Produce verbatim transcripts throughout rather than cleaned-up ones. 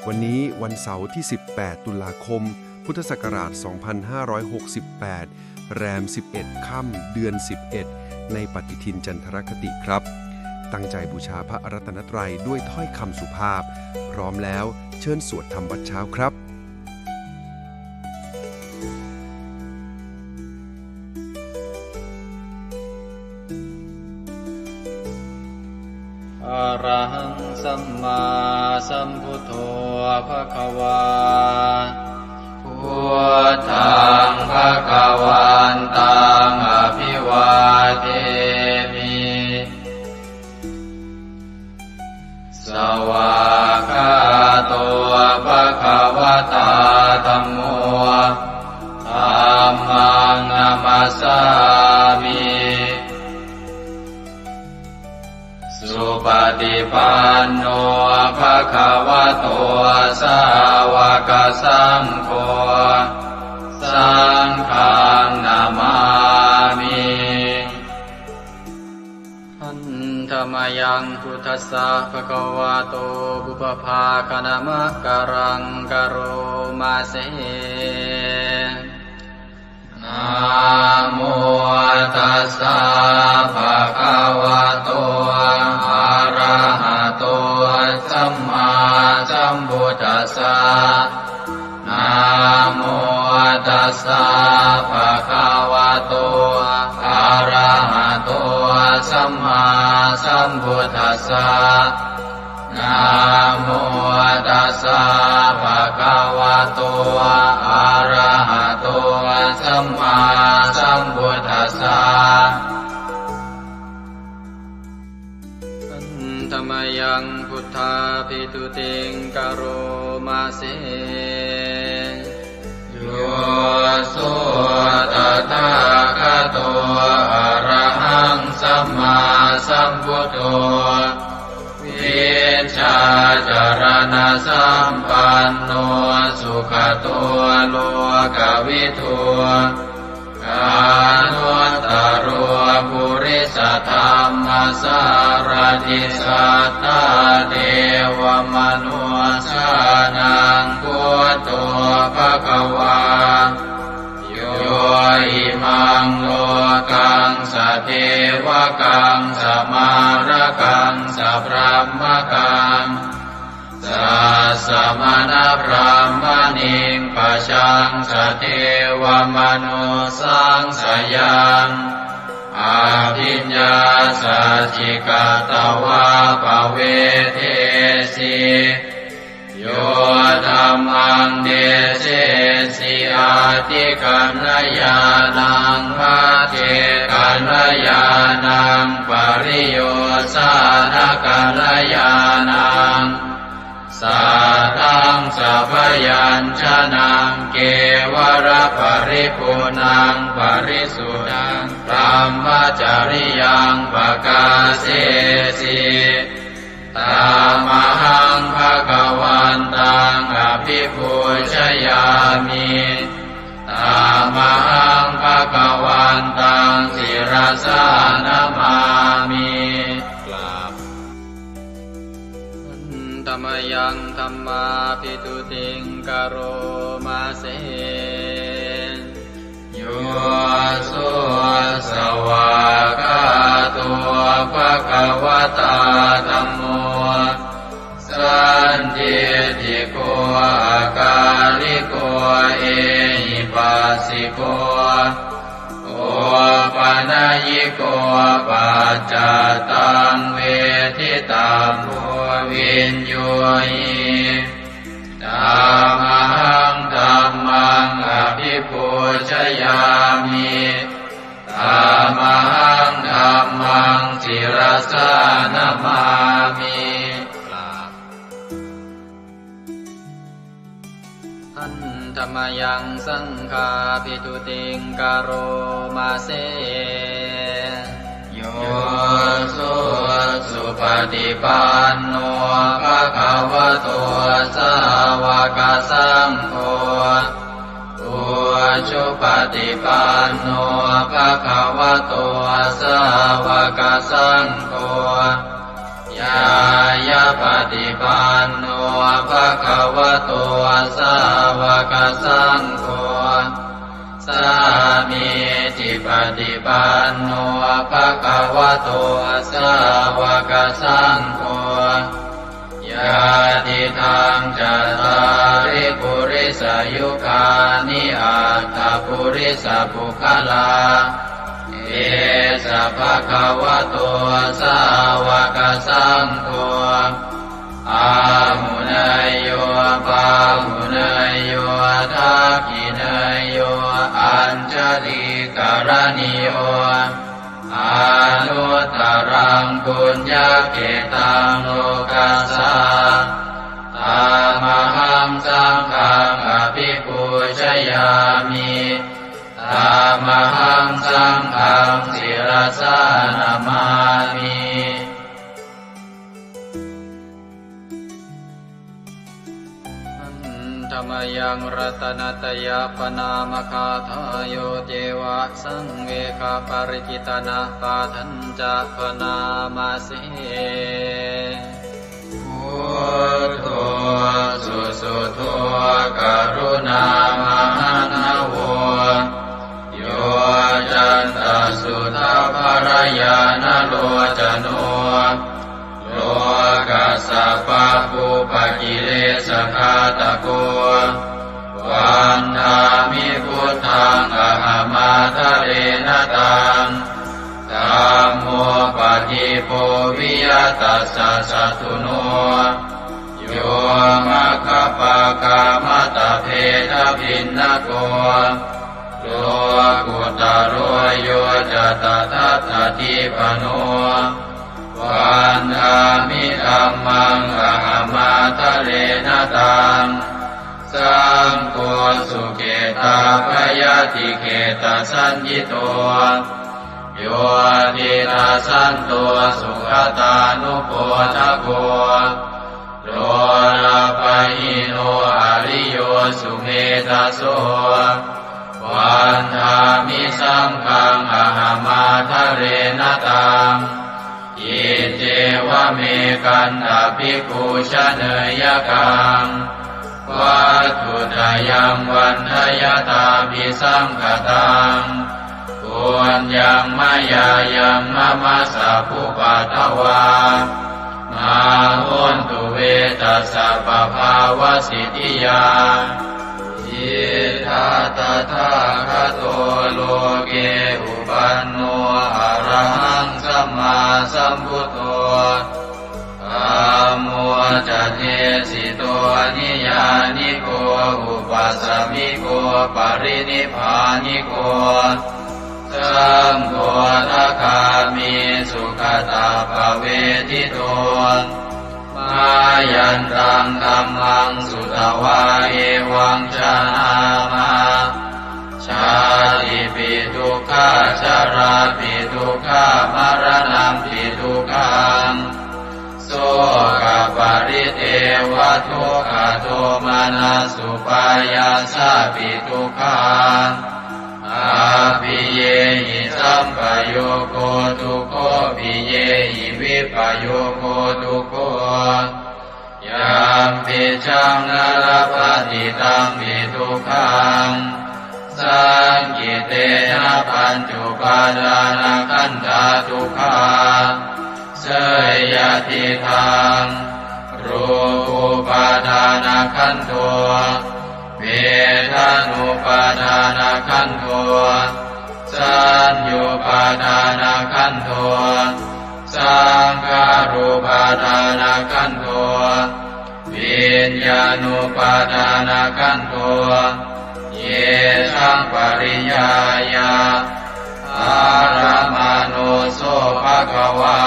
วันนี้วันเสาร์ที่ สิบแปด ตุลาคม พุทธศักราช สองพันห้าร้อยหกสิบแปด แรม สิบเอ็ด ค่ำ เดือน สิบเอ็ด ในปฏิทินจันทรคติครับ ตั้งใจบูชาพระรัตนตรัยด้วยถ้อยคำสุภาพ พร้อมแล้วเชิญสวดธรรมวัตรเช้าครับ Arahaṃ sammāsambuddho bhagavā. Buddhaṃ bhagavantaṃ abhivādemi. Svākkhāto bhagavatā dhammo. Dhammaṃ namassāmi. Supaṭipanno bhagavato sāvakasaṅgho. Saṅghaṃ namāmi. Handa mayaṃ buddhassa bhagavato pubbabhāganamakāraṃ karoma se. Namo tassa bhagavato arahato sammāsambuddhassa. Namo tassa bhagavato arahato sammāsambuddhassa. Namo tassa bhagavato arahato sammāsambuddhassa. Handa mayaṃ buddhābhistutiṃ karoma se. Yo so tathāgato arahaṃ sammāsambuddho, vijjācaraṇasampanno sugato lokavidū, anuttaro purisadammasārathi satthā devamanussānaṃ buddho bhagavā. Yo imaṃ lokaṃ sadevakaṃ samārakaṃ sabrahmakaṃ sassamaṇabrāhmaṇiṃ pajaṃ sadevamanussānaṃ sayaṃ abhiññāsacchikatvā pavedesi. Yo dhammaṃ desesi atthikaṇhāyānaṃ paccekakaṇhāyānaṃ pariyosānakaṇhāyānaṃ sātthaṃ sabyañjanaṃ kevalaparipuṇṇaṃ parisuddhaṃ brahmacariyaṃ pakāsesi. Tamahaṃ bhagavantaṃ abhipūjayāmi. Tamahaṃ bhagavantaṃ sirasā namāmi. กราบ Handa mayaṃ dhammābhistutiṃ karoma se. Yo so svākkhāto bhagavatā dhammo sandiṭṭhiko akāliko ehipassiko opanayiko paccattaṃ veditabbo viññūhi. Tamahaṃ dhammaṃ abhipūjayāmi. Tamahaṃ dhammaṃ sirasā namāmi. กราบ Handa mayaṃ saṅghābhistutiṃ karoma se. Yo so supaṭipanno bhagavato sāvakasaṅgho, ujupaṭipanno bhagavato sāvakasaṅgho, ñāyapaṭipanno bhagavato sāvakasaṅgho, sāmīcipaṭipanno bhagavato sāvakasaṅgho, yadidaṃ cattāri purisayugāni aṭṭha purisapuggalā, esa bhagavato sāvakasaṅgho, āhuneyyo pāhuneyyo dakkhiṇeyyo añjalikaraṇīyo, anuttaraṃ puññakkhettaṃ lokassā. Tamahaṃ saṅghaṃ abhipūjayāmi. Tamahaṃ saṅghaṃ sirasā namāmi. Handa mayaṃ ratanattayappaṇāmagāthāyo ceva saṃvegaparikittanapāṭhañca bhaṇāma se. Buddho susuddho karuṇāmahaṇṇavo, yoccantasuddhabbarañāṇalocano, lokassa pāpūpakilesaghātako, vandāmi buddhaṃ ahaṃ ādarena taṃ. Dhammo padīpo viya tassa satthuno, yo maggapākamatabbhedabhinnako, lokuttaro yo ca tadatthadīpano, vandāmi dhammaṃ ahaṃ ādarena taṃ. Saṅgho sukhetappayatikhetasaññito, yo tiṇṇassanto sugatānupodako, lolappahīno ariyo sumedhaso, vandāmi saṅghaṃ ahaṃ ādarena taṃ. Iccevamekantabhikkhū janeyyakaṃ, vatthuttayaṃ vandayatābhisaṅkhataṃ, puññaṃ mayā yaṃ mama sabbupaddavā, mā hontu ve tassa pabhāvasiddhiyā. Idha tathāgato loke uppanno arahaṃ sammāsambuddho, dhammo ca desito niyyāniko upasamiko parinibbāniko, saṅgho sakāmi sugatappavedito, mayantaṃ dhammaṃ sutvā evaṃ janāma, jātipi dukkhā jarāpi dukkhā maraṇampi dukkhaṃ, sokaparidevadukkhadomanassupāyāsāpi dukkhaṃ, appiyehi sampayogo dukkho piyehi vippayogo dukkho, yampicchaṃ na labhati tampi dukkhaṃ, saṅkhittena pañcupādānakkhandhā dukkhā. Seyyathīdaṃ, rūpupādānakkhandho, vedanupādānakkhandho, saññupādānakkhandho, saṅkhārupādānakkhandho, viññāṇupādānakkhandho, yesaṃ pariññāya dharamāno so bhagavā,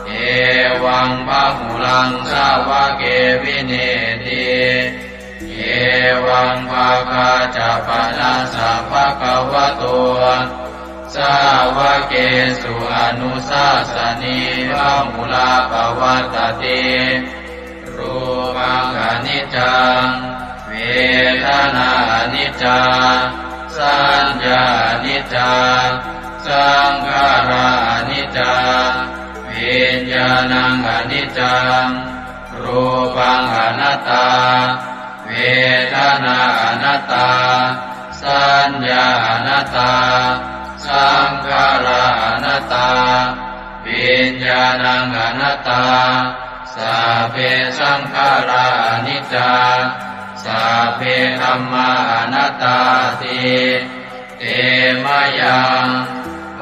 evaṃ bahulaṃ sāvake vineeti, evaṃ bhāgā ca panassa bhagavato sāvakesu anusāsanī bahulā pavattati. Rūpaṃ aniccaṃ, vedanā aniccā, saññā aniccā, Saṅkhārā aniccā, viññāṇaṃ aniccaṃ, rūpaṃ anattā, vedanā anattā, saññā anattā, saṅkhārā anattā, viññāṇaṃ anattā. Sabbe saṅkhārā aniccā, sabbe dhammā anattāti. Te mayaṃ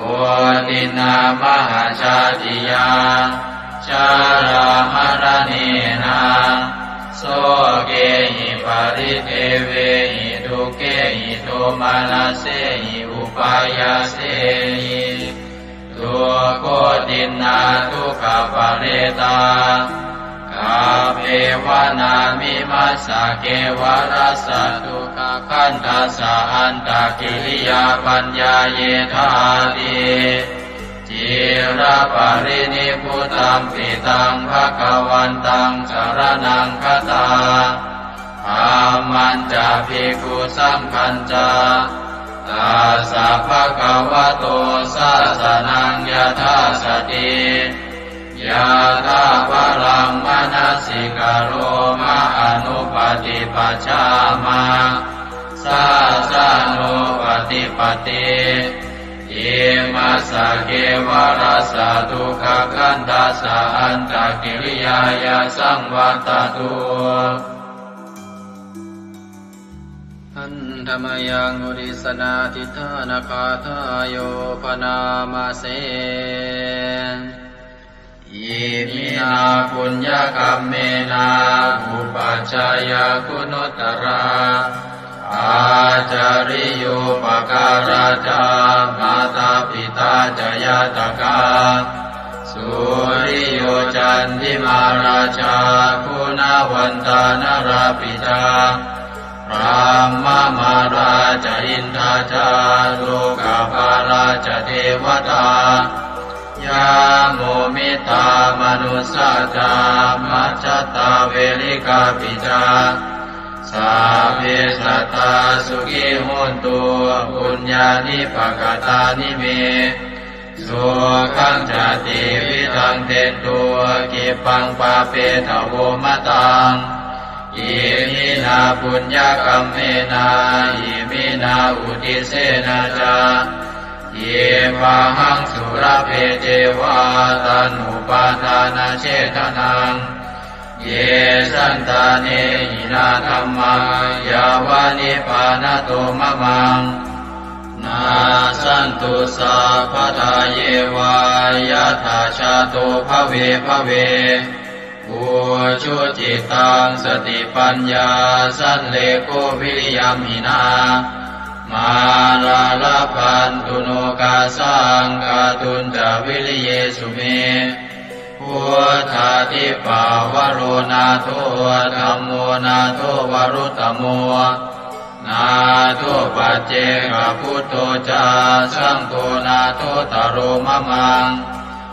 otiṇṇā mahajātiyā, jarāmaraṇena, sokehi paridevehi, dukkhehi domanassehi upāyāsehi. Dukkhotiṇṇā dukkhaparetā, kappeva nāmimassa kevalassa dukkhakhandhassa antakiriyā paññāyethāti. Ciraparinibbutampi taṃ bhagavantaṃ saraṇaṃ gatā, dhammañca bhikkhusaṅghañca, tassa bhagavato sāsanaṃ yathā sati, yathābalaṃ manasikaroma anuppaṭipajjāma, sāsanūpaṭipatti. Imassa kevalassa dukkhakhandhassa antakiriyāya saṃvattatu. Handa mayaṃ uddissanādhiṭṭhānagāthāyo bhaṇāma se. Iminā puññakammena upajjhāyā guṇuttarā, ācariyūpakārā ca mātā pitā ca ñātakā, suriyo candimā rājā guṇavantā narāpi ca, brahmamārā ca indā ca lokapālā ca devatā, yamo mittā manussā ca majjhattā verikāpi ca, sabbe sattā sukhī hontu puññāni pakatāni me. Sukhañca tividhaṃ dentu khippaṃ pāpetha vo mataṃ. Iminā puññakammena iminā uddissena ca khippāhaṃ sulabhe ceva taṇhupādānachedanaṃ. Ye santāne hinā dhammā yāva nibbānato mamaṃ, nassantu sabbadā yeva yattha jāto bhave bhave. Ujucittaṃ satipaññā sallekho viriyamhinā, mārā labhantu nokāsaṃ kātuñca viriyesu me. Buddhādhipavaro nātho, dhammo nātho varuttamo, nātho paccekabuddho ca, saṅgho nāthottaro mamaṃ.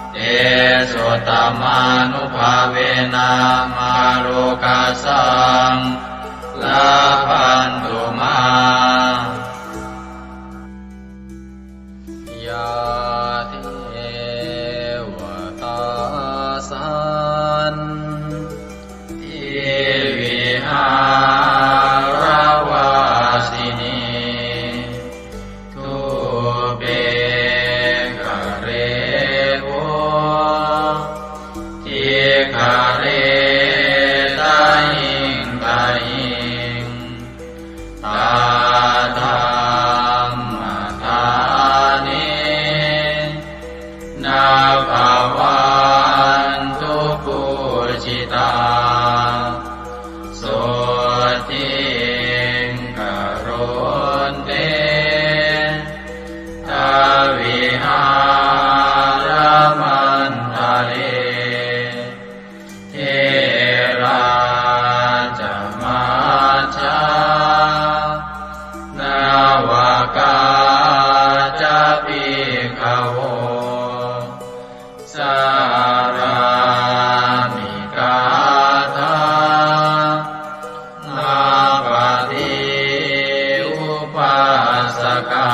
Tesottamānubhāvena mārokāsaṃ labhantu mā. Yā devatā santi vihāravāsinī, thūpe ghare bodhighare tahiṃ tahiṃ, tā dhammadānena bhavantu pūjitā. Sotthiṃ karontedha vihāramaṇḍale. Therā ca majjhā navakā ca bhikkhavo, sārāmikā dhammapaṭi upāsakā.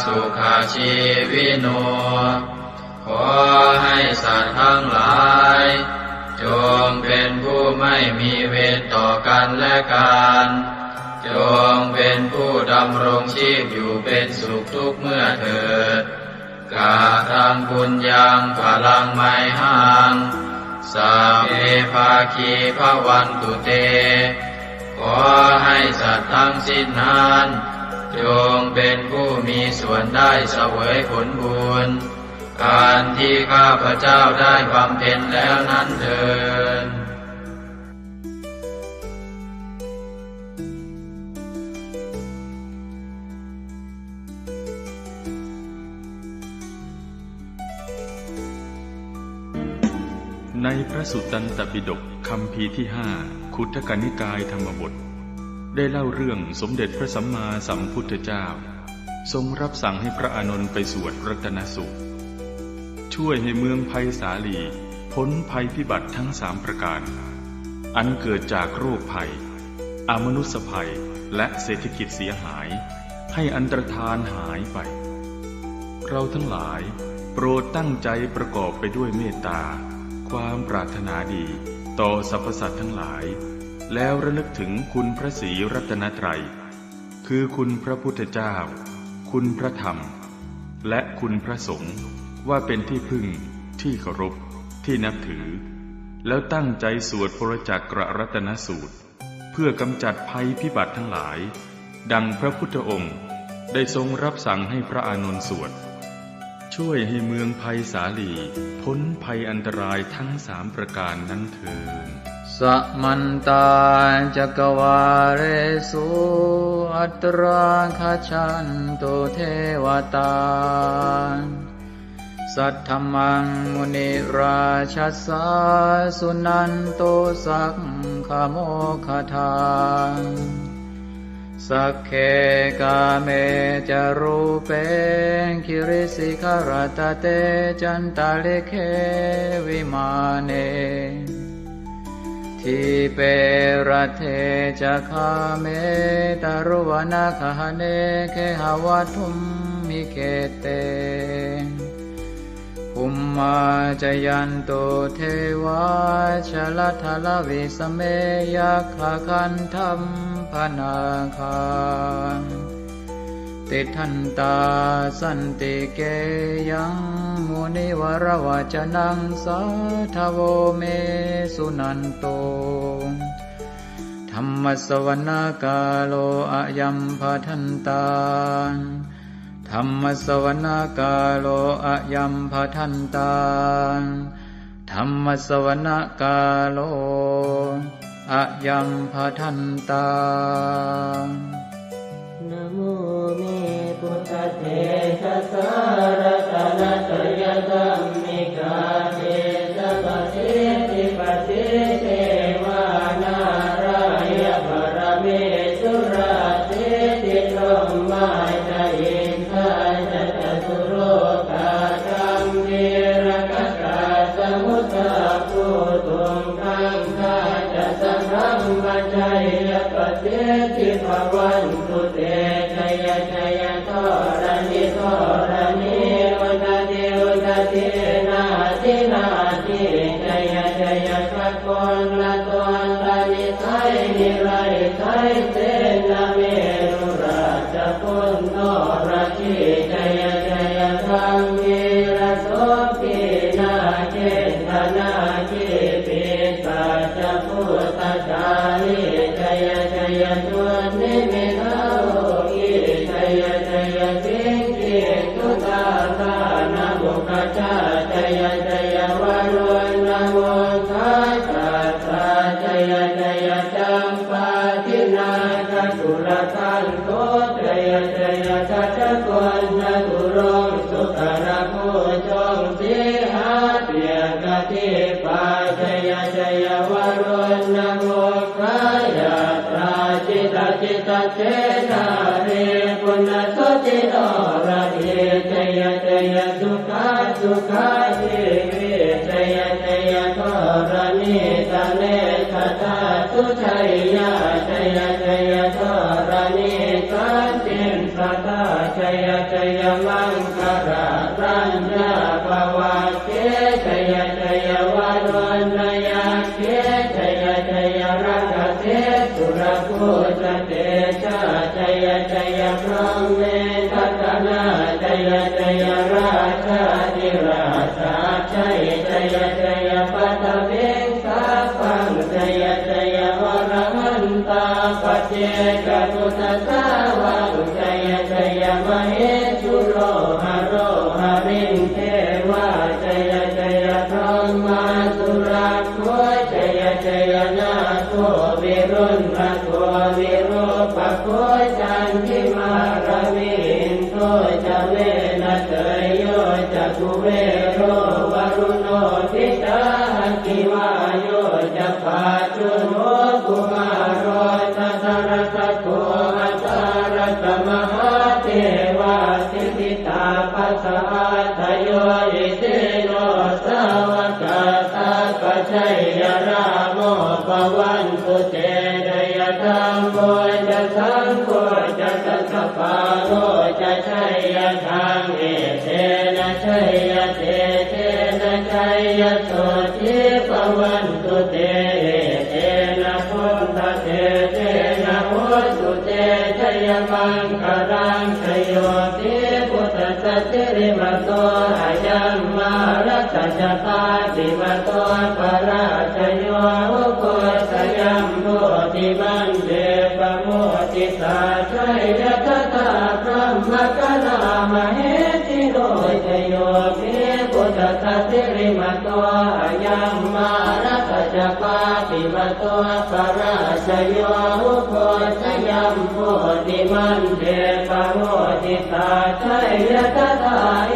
Sukhajīvino ขอให้สัตว์ทั้งหลาย จงเป็นผู้ไม่มีเวรต่อกันและกัน จงเป็นผู้ดำรงชีพอยู่เป็นสุขทุกเมื่อเถิด Kataṃ puññaṃ phalaṃ mayhaṃ, sabbe bhāgī bhavantu te. ขอให้สัตว์ทั้งสิ้นนั้น จงเป็นผู้มีส่วนได้เสวยผลบุญ อันที่ข้าพเจ้าได้บำเพ็ญแล้วนั้นเทอญ ในพระสุตตันตปิฎกคัมภีร์ที่ห้า ขุททกนิกายธรรมบท ได้เล่าเรื่องสมเด็จพระสัมมาสัมพุทธเจ้า ทรงรับสั่งให้พระอานนท์ไปสวดรัตนสูตร ช่วยให้เมืองไพศาลีพ้นภัยพิบัติทั้งสามประการ อันเกิดจากโรคภัย อมนุสภัย และเศรษฐกิจเสียหาย ให้อันตรธานหายไป เราทั้งหลายโปรดตั้งใจประกอบไปด้วยเมตตา ความปรารถนาดีต่อสรรพสัตว์ทั้งหลาย แล้วระลึกถึงคุณพระศรีรัตนตรัย คือคุณพระพุทธเจ้า คุณพระธรรม และคุณพระสงฆ์ ว่าเป็นที่พึ่ง ที่เคารพ ที่นับถือ แล้วตั้งใจสวดปรจักกรัตนสูตร เพื่อกำจัดภัยพิบัติทั้งหลาย ดังพระพุทธองค์ได้ทรงรับสั่งให้พระอานนท์สวด ช่วยให้เมืองไพศาลีพ้นภัยอันตรายทั้งสามประการนั้นเทอญ Samantā cakkavāḷesu atrāgacchantu devatā. Saddhammaṃ munirājassa suṇantu saggamokkhadaṃ. Sagge kāme ca rūpe girisikharataṭe cantalikkhe vimāne. Dīpe raṭṭhe ca gāme taruvanagahane gehavatthumhi khette. Bhummā cāyantu devā jalathalavisame yakkhagandhabbanāgā. Tiṭṭhantā santike yaṃ munivaravacanaṃ sādhavo me suṇantu. Dhammassavanakālo ayambhadantā. Dhammassavanakālo ayambhadantā. Dhammassavanakālo ayambhadantā. Namo me buddhatejasā ratanattayadhammikā tejapasiddhi pasīdevā nārāyaparamesurā siddhibrahmā ca indā ca catulokā gambhīrakkhakā samuddā bhūtuṃ gaṅgā ca sabrahmajayapasiddhi bhavantu te. Jaya jaya dharaṇi dharaṇī udadhi udadhī nadi nadī. Jaya jaya gagonlatonlanisai niraisai senamerurājaguṇḍho radhī. Jaya jaya gambhīrasombhī nāgendanāgī pisācabhūtakālī. Jaya jaya dunnimittarogī. Jaya jaya siṅgī sudādānamukhajā. Jaya jaya varuṇṇamukhasātrā. Jaya jaya campādināgakulagantho. Jaya jaya gajagonnaturaṅga sukarabhujaṅga sīhabyagghadīpā. Jaya jaya varuṇṇamukhayātrā jita jita senārī puna suddhi noradī. Jaya jaya sukhā sukhā jīvī. Jaya jaya dharaṇītale sadā sujayyā. Jaya jaya dharaṇī santin sadā. Jaya jaya maṅkarāraññā bhavagge jaya jaya varuṇṇayakkhe jaya jaya rakkhase surabhūjatejā jaya jaya brahmendagaṇā jaya jaya rājādhirājasājjai jaya jaya paṭhaviṃ sabbaṃ jaya jaya arahantā paccekabuddhasāvaṃ jaya jaya mahesuro haro harindevā jaya jaya brahmā surakkho jaya jaya nāgo viruḷhako virūpakkho candimā ravi indo ca venateyyo ca kuvero varuṇopi ca aggi vāyo ca pājuṇho kumāro dhataraṭṭhako aṭṭhārasa mahādevā siddhitāpasaādayo isino sāvakā sabbā jaya rāmo bhavantu te jaya dhammo ca saṅgho ca dasapālo ca jaya dhamme etena jaya tejena jaya sotthī bhavantu te etena buddhatejena hotu te jayamaṅgalaṃ jayo hi buddhassa sirīmato ayaṃ mārassa ca pāpimato parājayo ugghosayuṃ bodhimaṇḍe pamoditā jaya tadā brahmagaṇā mahesino jayo hi buddhassa sirīmato ayaṃ mārassa ca pāpimato parājayo ugghosayuṃ bodhimaṇḍe pamoditā jaya tadā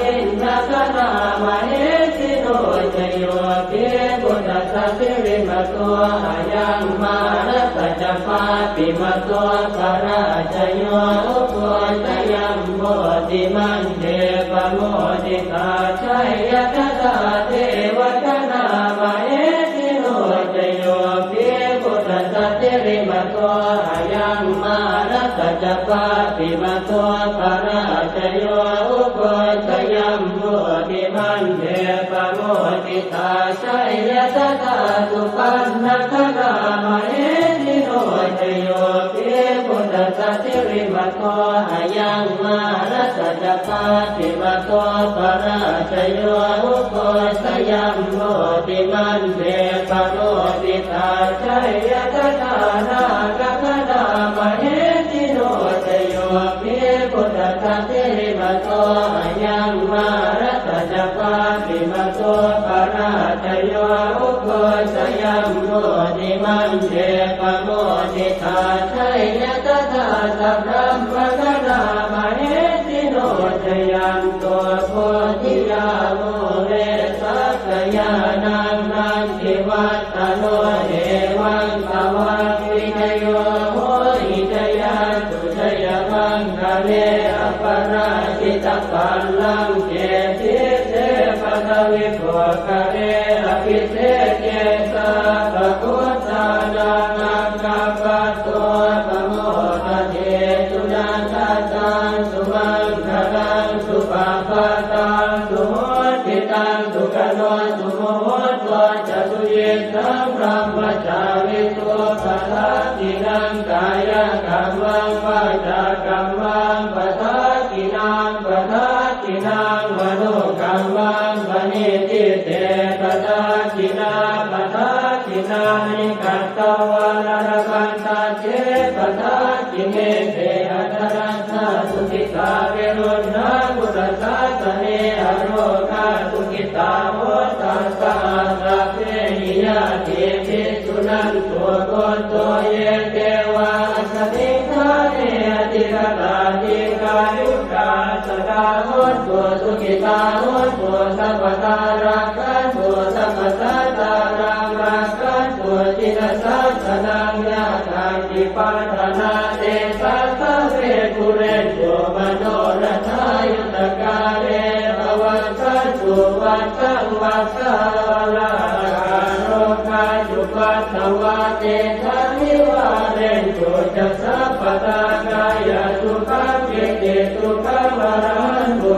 indagaṇā mahesino jayo hi buddhassa sirīmato ayaṃ mārassa ca pāpimato parājayo ugghosayuṃ bodhimaṇḍe pamoditā jaya tadā devagaṇā mahesino jayo hi buddhassa sirīmato ayaṃ mārassa ca pāpimato parājayo ugghosayuṃ bodhimaṇḍe pamoditā jaya tadā supaṇṇagaṇā mahesino jayo hi buddhassa sirīmato ayaṃ mārassa ca pāpimato parājayo ugghosayuṃ bodhimaṇḍe pamoditā jaya tadā nāgagaṇā mahesino jayo hi buddhassa sirīmato ayaṃ mārassa ca pāpimato parājayo ugghosayuṃ bodhimaṇḍe pamoditā jaya tadā sabrahmagaṇā mahesino jayanto bodhiyā mūle sakyānaṃ nandivaḍ ḍhano evaṃ tvaṃ vijayo hohi jayassu jayamaṅgale aparājitapallaṅke sīse paṭhavipokkhare abhiseke sabbabuddhānaṃ aggappatto pamodati. Sunakkhattaṃ sumaṅgalaṃ supabhātaṃ suhuṭṭhitaṃ sukhaṇo sumuhutto ca suyiṭṭhaṃ brahmacārisu padakkhiṇaṃ kāyakammaṃ vācākammaṃ padakkhiṇaṃ padakkhiṇaṃ manokammaṃ paṇidhī te padakkhiṇā padakkhiṇāni katvāna labhantatthe padakkhiṇe. Te atthaladdhā sukhitā viruḷhā buddhasāsane arogā sukhitā hotha saha sabbehi ñātibhi. Suṇantu bhonto ye devā asmiṃ ṭhāne adhigatā dīghāyukā sadā hontu sukhitā hontu sabbadā rakkhantu sabbasattānaṃ rakkhantu jinasāsanaṃ. Yā kāci patthanā tesaṃ sabbe pūrentu manorathā yuttakāle pavassantu vassaṃ vassāvalāhakā. Rogā cupaddavā tesaṃ nivārentu ca sabbadā. Kāyasukhaṃ cittisukhaṃ arahantu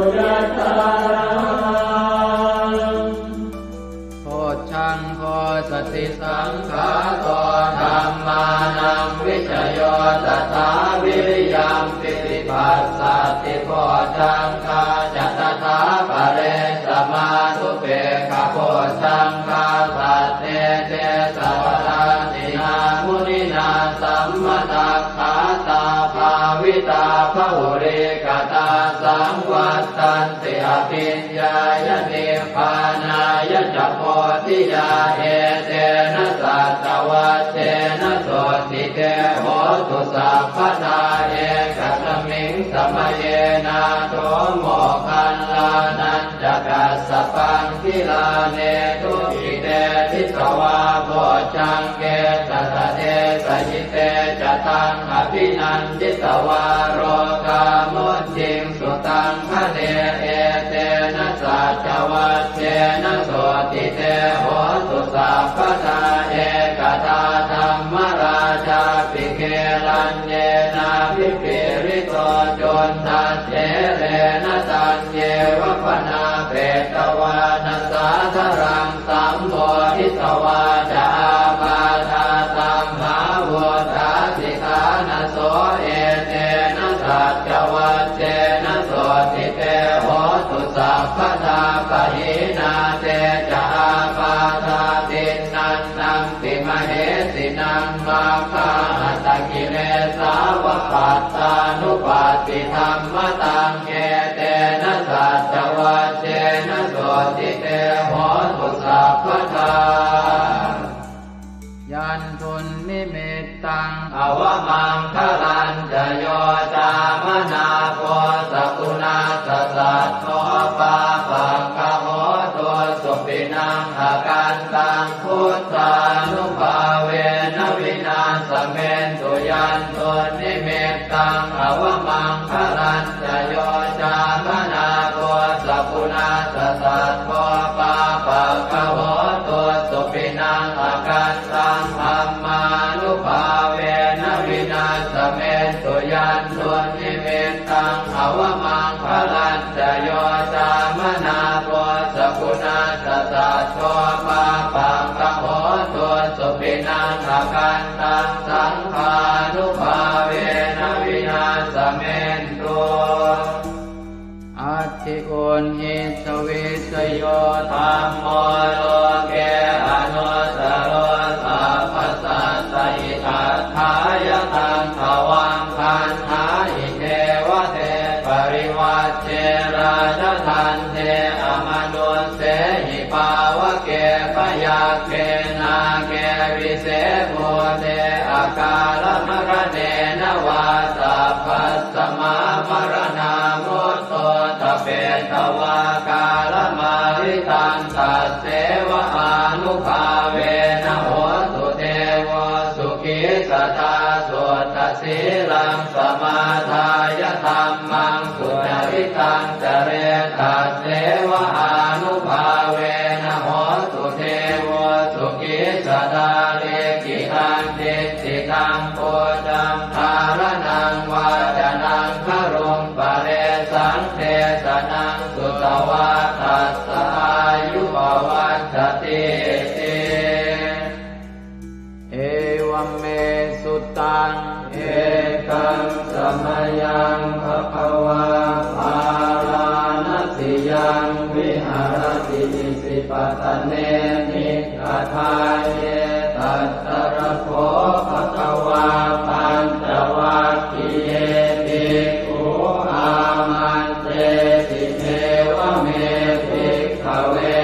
Bojjhaṅgo satisaṅkhāto dhammānaṃ vicayo tathā viriyampīti passaddhi bojjhaṅgā ca tathāpare samādhupekkhabojjhaṅgā sattete sabbadassinā muninā sammadakkhātā bhāvitā bahulīkatā saṃvattanti abhiññāya nibbānāya ca bodhiyā. Etena saccavajjena sotthi te hotu sabbadā. Ekasmiṃ samaye nātho moggallānañca kassapaṃ gilāne dukkhite disvā bojjhaṅge satta desayi te ca taṃ abhinanditvā rogā mucciṃsu taṃ khaṇe. Etena saccavajjena sotthi te hotu sabbadā. Ekadā dhammarājāpi gelaññenābhipīḷito cundattherena taññeva bhaṇāpetvāna sādaraṃ sammoditvā ca ābādhā tamhā vuṭṭhāsi ṭhānaso. Etena saccavajjena sotthi te hotu sabbadā. Pahīnā te ca ābādhā tiṇṇannampi mahesinaṃ maggāhatakilesāva pattānuppattidhammataṃ. Etena saccavajjena sotthi te hotu sabbadā. Yandunnimittaṃ avamaṅgalañca yo cāmanāpo sakuṇassa saddo pāpaggaho dussupinaṃ akantaṃ buddhānubhāvena vināsamentu. Yandunnimittaṃ avamaṅgalañca yo cāmanāpo sakuṇassa saddo pāpaggaho dussupinaṃ akantaṃ dhammānubhāvena vināsamentu. Yandunnimittaṃ avamaṅgalañca yo cāmanāpo sakuṇassa saddo pāpaggaho dussupinaṃ akantaṃ saṅghānubhāvena vināsamentu. Atthi uṇhissa vijayo dhammo loke anuttaro sabbasattahitatthāya taṃ tvaṃ vandāhi devate. Parivajje rājadaṇḍe amanussehi pāvake byagghe nāge vise bhūte akālamaraṇena vā sabbasmā maraṇā mutto ṭhapetvā kālamāritaṃ tasseva ānubhāvena hotu devo sukhī sadā. Suddhasīlaṃ samādāya dhammaṃ sucaritaṃ care tasseva ānubhāvena hotu devo sukhī sadā. Likkhitaṃ cintitaṃ pūjaṃ dhāraṇaṃ vācanaṃ garuṃ paresaṃ desanaṃ sutvā tassa āyu pavaḍḍhatīti. Evaṃ me sutaṃ. Ekaṃ samayaṃ bhagavā bārāṇasiyaṃ viharati isipatane migadāye. Tatra kho bhagavā pañcavaggiye bhikkhū āmantesi: Evaṃ me bhikkhave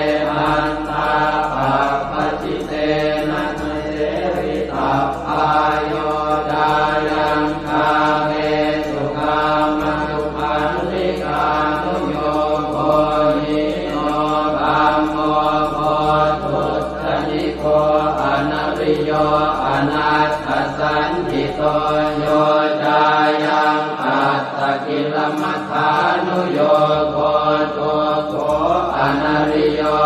antā pabbajitena na sevitabbā. Yo cāyaṃ kāmesu kāmasukhallikānuyogo hīno gammo pothujjaniko anariyo anatthasañhito. Yo cāyaṃ attakilamathānuyogo dukkho anariyo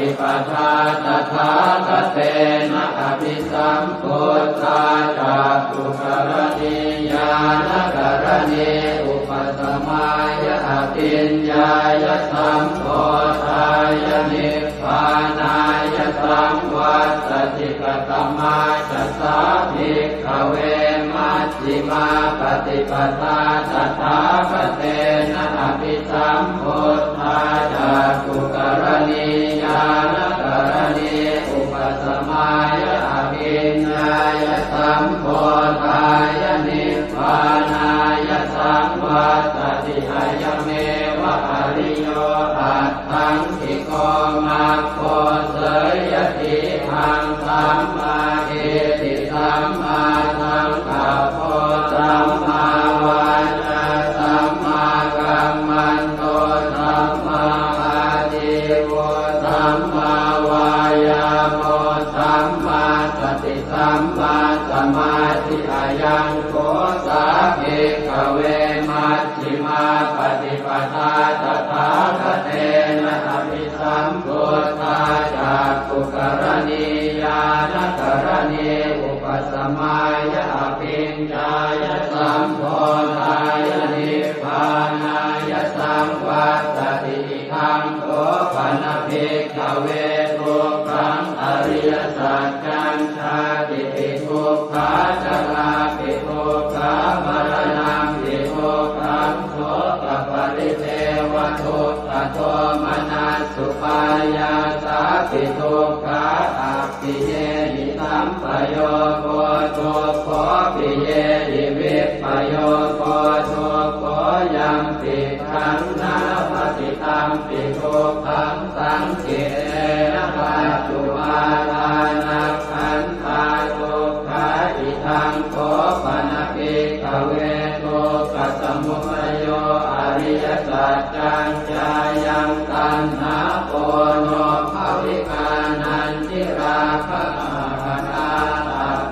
paṭipadā tathāgatena abhisambuddhā cakkhukaraṇī ñāṇakaraṇī upasamāya abhiññāya sambodhāya nibbānāya saṃvattati. Katamā ca sā bhikkhave maj jhimā paṭipadā tathāgatena abhisambuddhā cakkhukaraṇī ñāṇakaraṇī upasamāya abhiññāya sambodhāya nibbānāya saṃvattati. Ayameva ariyo aṭṭhaṅgiko maggo. Seyyathīdaṃ: sammādiṭṭhi sammāsaṅkappo sammāvācā sammākammanto sammāājīvo sammāvāyāmo sammāsati sammāsamādhi. Ayaṃ kho sā bhikkhave majjhimā paṭipadā tathāgatena abhi sambuddhā cakkhukaraṇī ñāṇakaraṇī upasamāya abhiññāya sambodhāya nibbānāya saṃvattati. Idaṃ kho pana bhikkhave dukkhaṃ ariyasaccaṃ. Jātipi dukkhā jarāpi dukkhā maraṇampi dukkhaṃ sokaparidevadukkhadomanassupāyāsāpi dukkhā appiyehi sampayogo dukkho piyehi vippayogo dukkho yampicchaṃ na labhati tampi dukkhaṃ saṅkhittena pañcupādānakkhandhā dukkhā. Idaṃ kho pana bhikkhave dukkhasamudayo ariyasaccaṃ. Yāyaṃ taṇhā ponobbhavikā nandirāgasahagatā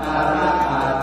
tatra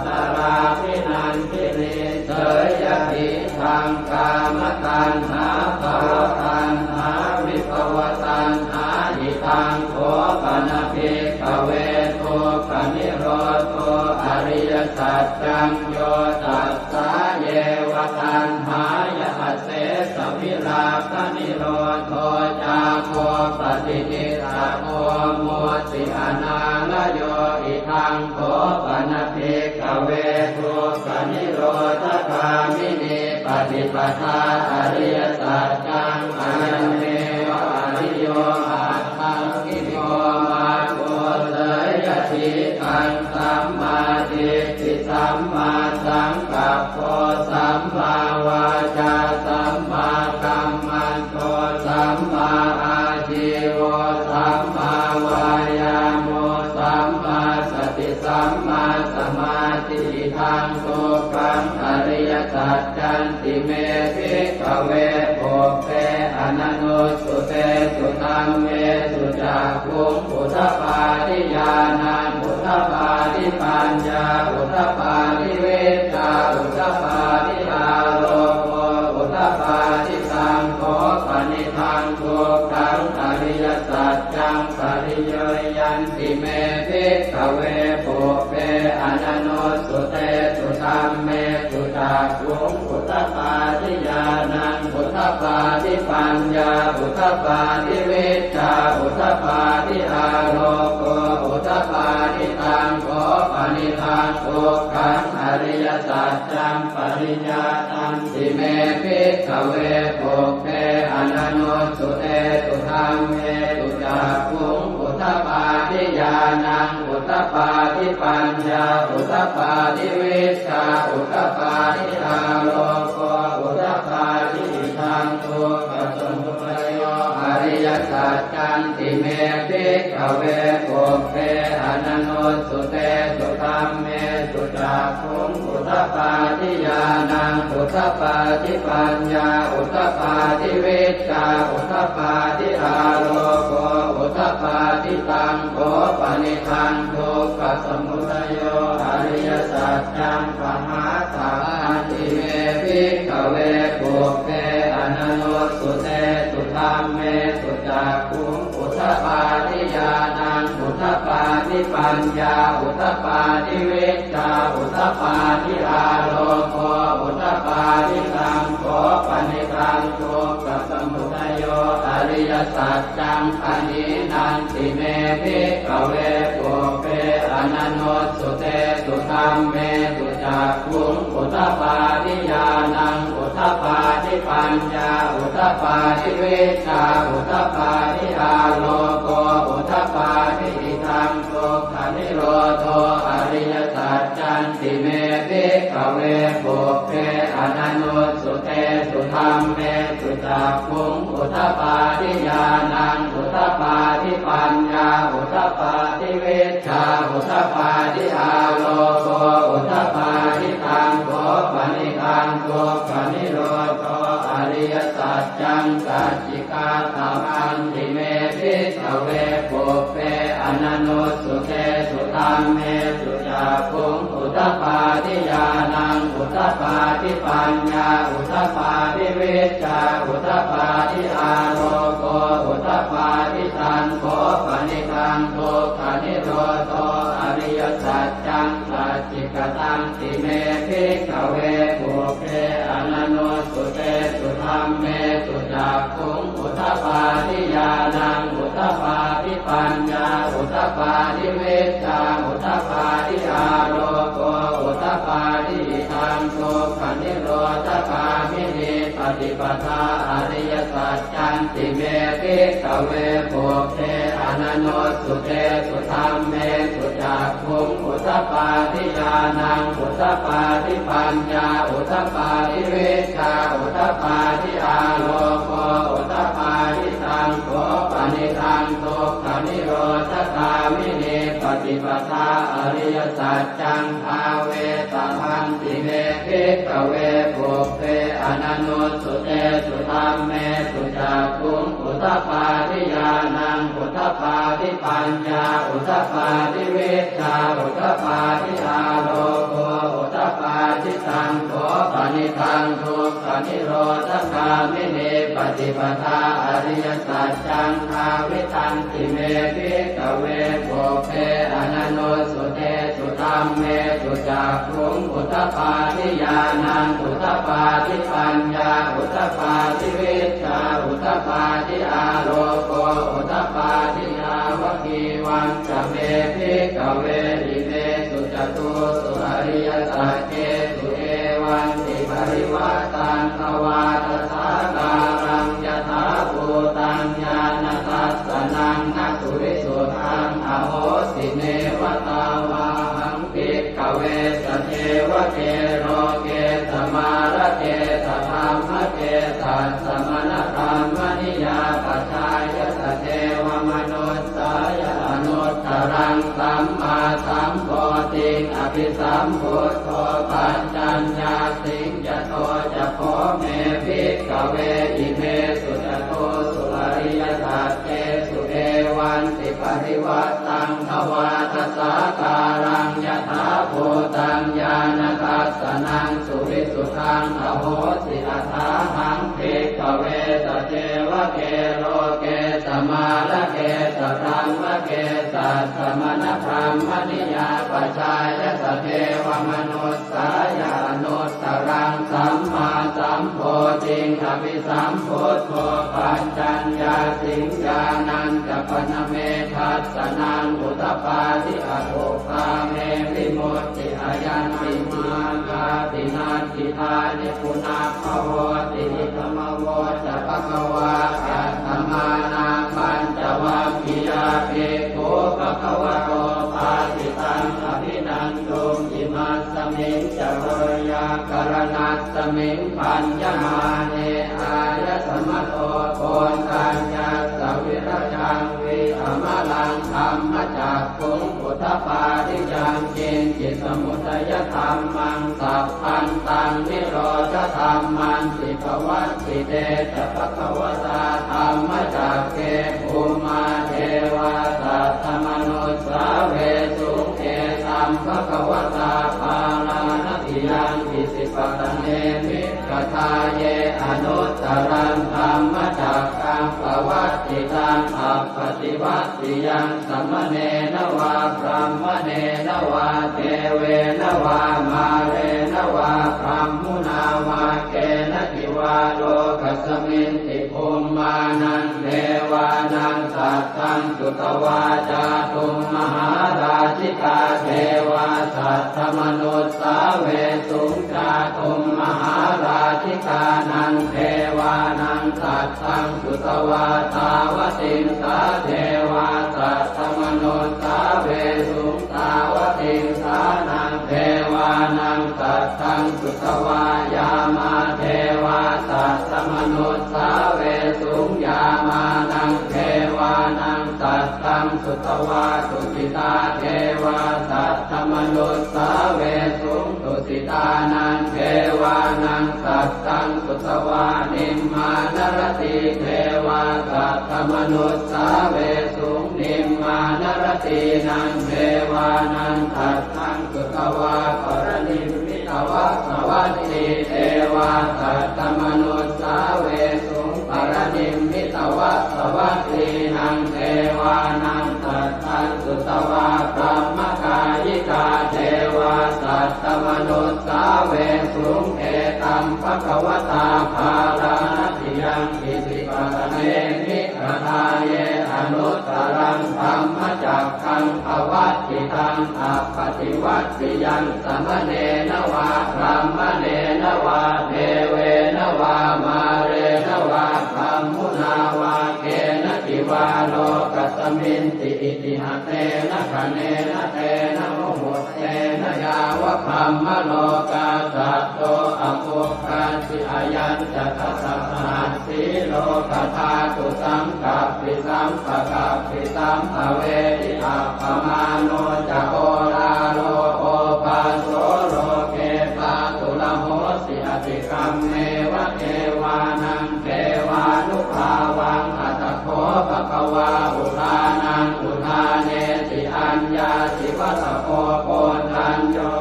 tatrābhinandinī seyyathī daṃ kāmataṇhā bhavataṇhā vibhavataṇhā. Idaṃ kho pana bhikkhave dukkhanirodho ariyasaccaṃ. Yo tassāyeva taṇhāya asesavirāganirodho cāgo paṭinissaggo mutti anālayo. Idaṃ kho pana bhikkhave dukkhanirodhagāminī paṭipadā ariyasaccaṃ. Ayameva ariyo aṭṭhaṅgiko maggo. Seyyathīdaṃ: sammādiṭṭhi sammāsaṅkappo sammāvācā sammākammanto sammāājīvo sammāvāyāmo sammāsati sammāsamādhi. Idaṃ dukkhaṃ ariyasaccanti me bhikkhave pubbe ananussutesu dhammesu cakkhuṃ udapādi ñāṇaṃ udapādi paññā udapādi vijjā udapādi āloko udapādi. Taṃ kho panidaṃ dukkhaṃ ariyasaccaṃ pariññeyyanti me bhikkhave pubbe ananussutesu dhammesu cakkhuṃ udapādi ñāṇaṃ udapādi paññā udapādi vijjā udapādi āloko udapādi. Taṃ kho panidaṃ dukkhaṃ ariyasaccaṃ pariññātanti me bhikkhave pubbe ananussutesu dhammesu cakkhuṃ udapādi ñāṇaṃ udapādi paññā udapādi vijjā udapādi āloko udapādi. Idaṃ dukkhasamudayo ariyasaccanti me bhikkhave pubbe ananussutesu dhammesu cakkhuṃ udapādi ñāṇaṃ udapādi paññā udapādi vijjā udapādi āloko udapādi. Taṃ kho panidaṃ dukkhasamudayo ariyasaccaṃ pahātabbanti me bhikkhave pubbe ananussutesu dhammesu cakkhuṃ udapādi ñāṇaṃ udapādi paññā udapādi vijjā udapādi āloko udapādi taṃ kho panidaṃ dukkhasamudayo ariyasaccaṃ pahīnanti me bhikkhave pubbe ananussutesu dhammesu cakkhuṃ udapādi ñāṇaṃ udapādi paññā udapādi vijjā udapādi āloko udapādi idaṃ dukkhanirodho ariyasaccanti me bhikkhave pubbe ananussutesu dhammesu cakkhuṃ udapādi ñāṇaṃ udapādi paññā udapādi vijjā udapādi āloko udapādi taṃ kho panidaṃ dukkhanirodho ariyasaccaṃ sacchikātamanti me bhikkhave pubbe ananussutesu dhammesu cakkhuṃ udapādi ñāṇaṃ udapādi paññā udapādi vijjā udapādi āloko udapādi taṃ kho panidaṃ dukkhanirodho ariyasaccaṃ sacchikatanti me bhikkhave pubbe ananussutesu dhammesu cakkhuṃ udapādi ñāṇaṃ udapādi paññā udapādi vijjā udapādi āloko udapādi idaṃ dukkhanirodhagāminī paṭipadā ariyasaccanti me bhikkhave pubbe ananussutesu dhammesu cakkhuṃ udapādi ñāṇaṃ udapādi paññā udapādi vijjā udapādi āloko udapādi taṃ kho panidaṃ dukkhanirodhagāminī paṭipadā ariyasaccaṃ bhāvetabbanti me bhikkhave pubbe ananussutesu dhammesu cakkhuṃ udapādi ñāṇaṃ udapādi paññā udapādi vijjā udapādi āloko udapādi taṃ kho panidaṃ dukkhanirodhagāminī paṭipadā ariyasaccaṃ bhāvitanti me bhikkhave pubbe ananussutesu dhammesu cakkhuṃ udapādi ñāṇaṃ udapādi paññā udapādi vijjā udapādi āloko udapādi yāvakīvañca me bhikkhave imesu catūsu ariyasaccesu evantiparivaṭṭaṃ dvādasākāraṃ yathābhūtaṃ ñāṇadassanaṃ na suvisuddhaṃ ahosi neva tāvāhaṃ bhikkhave sadevake loke samārake sadhammake sassamaṇabrāhmaṇiyā pajāya sadevamanussāya anuttaraṃ sammāsambodhiṃ abhisambuddho paccaññāsiṃ. Yato ca kho me bhikkhave imesu catūsu ariyasaccesu evantiparivaṭṭaṃ dvādasākāraṃ yathābhūtaṃ ñāṇadassanaṃ suvisuddhaṃ ahosi athāhaṃ bhikkhave sadevake loke samārake sabrahmake sassamaṇabrāhmaṇiyā pajāya sadevamanussāya anuttaraṃ sammāsambodhiṃ abhisambuddho paccaññāsiṃ. Ñāṇañca pana me dassanaṃ udapādi akuppā me vimutti ayaṃ nibbānāti natthi dāni punabbhavoti. Idamavoca bhagavā. Attamanā pañcavaggiyā bhikkhū bhagavato bhāsitaṃ abhinanduṃ. Imasmiñca veyyākaraṇasmiṃ bhaññamāne āyasmato koṇḍaññassa virajaṃ vītamalaṃ dhammacakkhuṃ udapādi yaṅkiñci samudayadhammaṃ sabbantaṃ nirodhadhammanti. Pavattite ca bhagavatā dhammacakke bhummā devā saddamanussāvesuṃ: Etaṃ bhagavatā Bārāṇasiyaṃ Isipatane Migadāye anuttaraṃ dhammacakkaṃ pavattitaṃ taṃ appaṭivattiyaṃ samaṇena vā brāhmaṇena vā devena vā mārena vā brahmunā vā kenaci vā lokasminti bhummānaṃ devānaṃ saddaṃ sutvā cātummahārājikā devā saddamanussāvesuṃ. Cātummahārājikānaṃ devānaṃ saddaṃ sutvā tāvatiṃsā devā saddamanussāvesuṃ. Tāvatiṃsānaṃ devānaṃ saddaṃ sutvā yāmā devā saddamanussāvesuṃ. Yāmānaṃ devānaṃ saddaṃ sutvā tusitā devā saddamanussāvesuṃ. Tusitānaṃ devānaṃ saddaṃ sutvā nimmānaratī devā saddamanussāvesuṃ. Nimmānaratīnaṃ devānaṃ saddaṃ sutvā paranimmitavasavatī devā saddamanussāvesuṃ. Paranimmitavasavattīnaṃ devānaṃ saddaṃ sutvā brahmakāyikā devā saddamanussāvesuṃ. Etaṃ bhagavatā bārāṇasiyaṃ isipatane migadāye anuttaraṃ dhammacakkaṃ pavattitaṃ appaṭivattiyaṃ samaṇena vā brāhmaṇena vā devena vā mārena vā brahmunā vā kenaci vā lokasminti. Itiha tena khaṇena tena muhuttena yāva brahmalokā saddo abbhuggacchi. Ayañca dasasahassī lokadhātu saṅkappi sampakappi sampavedhi. Appamāṇo ca oḷāro obhāso loke pāturahosi atikkammeva devānaṃ devānubhāvaṃ. Atha kho bhagavā udānaṃ udānesi: Aññāsi vata bho Koṇḍañño,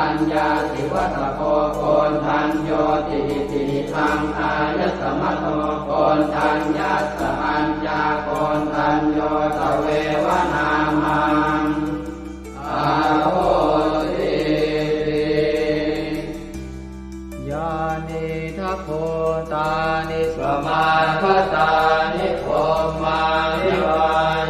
aññāsi vata bho Koṇḍaññoti. Itihidaṃ āyasmato Koṇḍaññassa aññākoṇḍañño tveva nāmaṃ ahosīti. Yānīdha bhūtāni samāgatāni bhummāni vā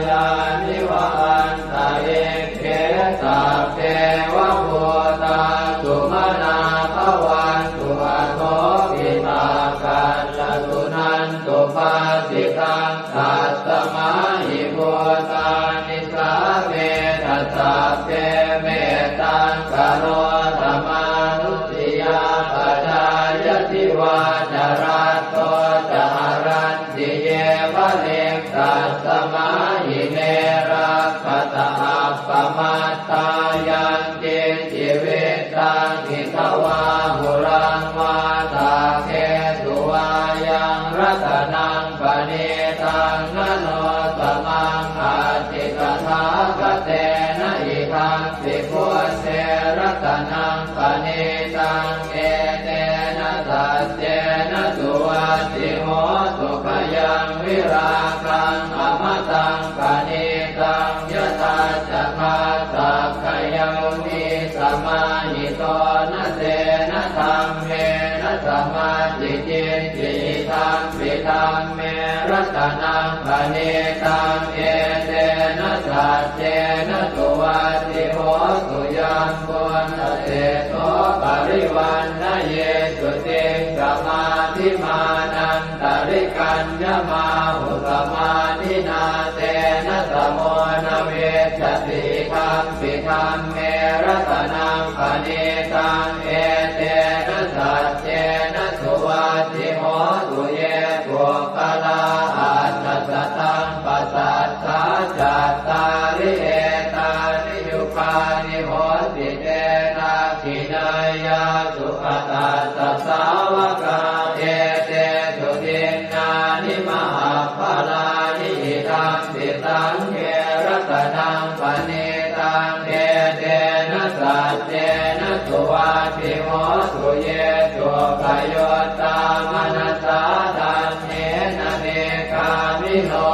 yāni va antalikkhe, sabbeva bhūtā sumanā bhavantu, athopi sakkacca suṇantu bhāsitaṃ. Tasmā hi bhūtā nisāmetha sabbe, mettaṃ karotha mānusiyā pajāya, divā ca ratto ca haranti ye baliṃ, tasmā hi ne rakkhatha appamattā. Yaṃ kiñci vittaṃ idha vā huraṃ vā, saggesu vā yaṃ ratanaṃ paṇītaṃ, na no samaṃ atthi tathāgatena, idampi buddhe ratanaṃ paṇītaṃ, etena saccena suvatthi hotu. Khayaṃ virāgaṃ amataṃ paṇītaṃ, yadajjhagā sakyamunī samāhito, na tena dhammena samatthi kiñci, idampi dhamme ratanaṃ paṇītaṃ, etena saccena suvatthi hotu. Yaṃ buddhaseṭṭho parivaṇṇayī suciṃ, samādhimānan tarikaññamāhu, samādhinā tena samo na vijjati, idampi dhamme ratanaṃ paṇītaṃ, etena saccena suvatthi hotu. Ye puggalā aṭṭha sataṃ pasatthā, cattāri etāni yugāni honti, te dakkhiṇeyyā sugatassa sāvakā, etesu dinnāni mahapphalāni, idampi saṅghe ratanaṃ paṇītaṃ, etena saccena suvatthi hotu. Ye suppayuttā manasā daḷhena, nikkāmino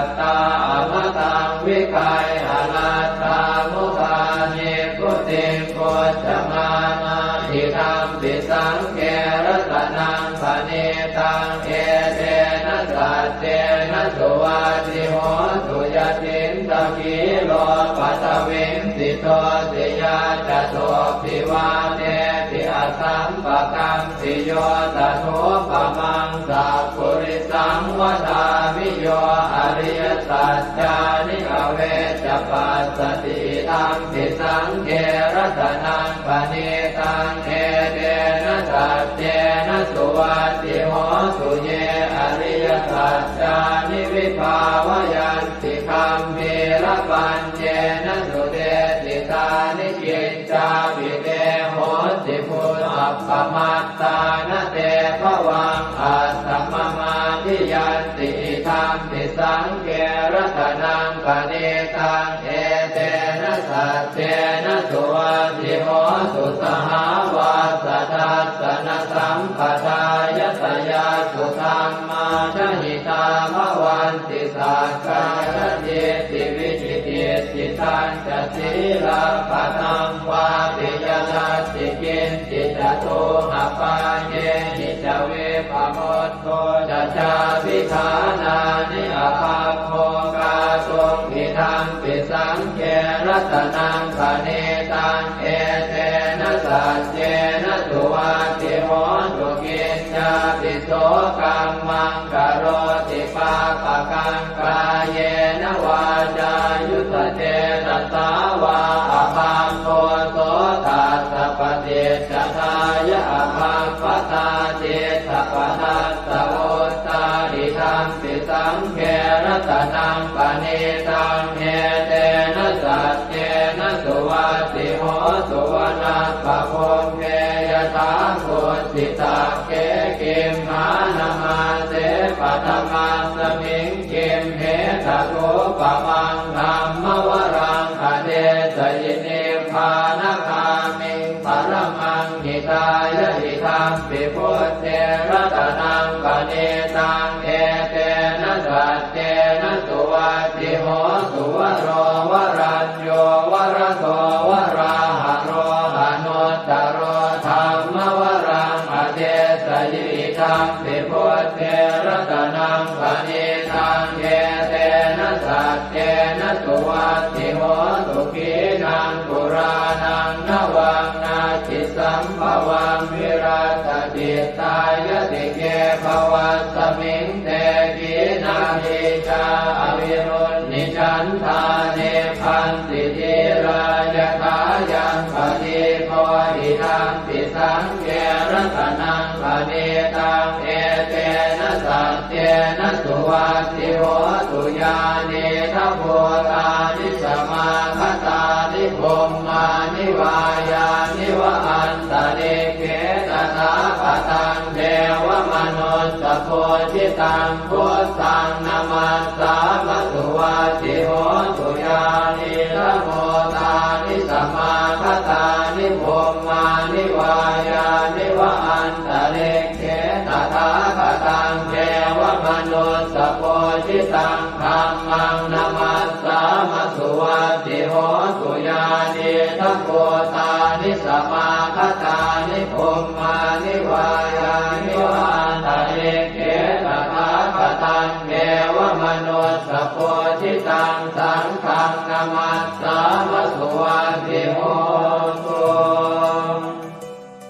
Amataṃ vigayha laddhā mudhā nibbutiṃ bhuñjamānā idampi saṅghe ratanaṃ paṇītaṃ etena saccena suvatthi hotu. Yacittakhīlo paṭhaviṃ sito siyā catubbhi vātebhi asampakampiyo tathūpamaṃ sappurisaṃ vadāmi yo ariyasaccāni avecca passati idampi saṅghe ratanaṃ paṇītaṃ etena saccena suvatthi hotu. Ye ariyasaccāni vibhāvayanti gambhīrapaññena sudesitāni kiccāpi te honti bhusappamattā na te bhavaṃ atthamamādiyanti idampi saṅghe ratanaṃ paṇītaṃ etena saccena suvatthi hotu. Sahāvassa dassanasambhadāya tayassu dhammā jahitā bhavanti sakkāyadiṭṭhi vicikicchitañca sīlabbataṃ vāpi yadatthi kiñci catūhapāyehi ca vippamutto ca cābhiṭhānāni abhabbo kātuṃ idampi saṅghe ratanaṃ paṇītaṃ etena saccena suvatthi hotu. Kiñcāpi so kammaṃ karoti pāpakaṃ kāyena vācāyuda cetasā vā abhabbo so tassa paṭicca dāya abhabbatā diṭṭhapadassa vuttā idampi saṅghe ratanaṃ paṇītaṃ etena saccena suvatthi hotu. Vanappagumbe yathā kussitakkhē gimhānamāse paṭhamasmiṃ gimhe tathūpamaṃ dhammavaraṃ adesayi nibbānagāmiṃ paramaṃ hitāya idampi buddhe ratanaṃ paṇītaṃ etena saccena suvatthi hotu. Varo varañño varado varāharo anuttaro dhammavaraṃ adesayi idampi buddhe ratanaṃ paṇītaṃ etena saccena suvatthi hotu. Khīṇaṃ purāṇaṃ navaṃ natthi sambhavaṃ virattacittāyatike bhavasmiṃ te khīṇabījā avirūḷhichandā nibbanti dhīrā yathāyaṃ padīpo idampi saṅghe ratanaṃ paṇītaṃ etena saccena suvatthi hotu. Yānīdha bhūtāni samāgatāni bhummāni vā yāni va antalikkhe tathāgataṃ devamanussapūjitaṃ buddhaṃ namassāma suvatthi hotu. Yānīdha bhūtāni samāgatāni bhummāni vā yāni va antalikkhe tathāgataṃ devamanussapūjitaṃ dhammaṃ namassāma suvatthi hotu. Yānīdha bhūtāni samāgatāni bhummāni vā yāni va antalikkhe tathāgataṃ devamanussapūjitaṃ saṅghaṃ namassāma suvatthi hotu.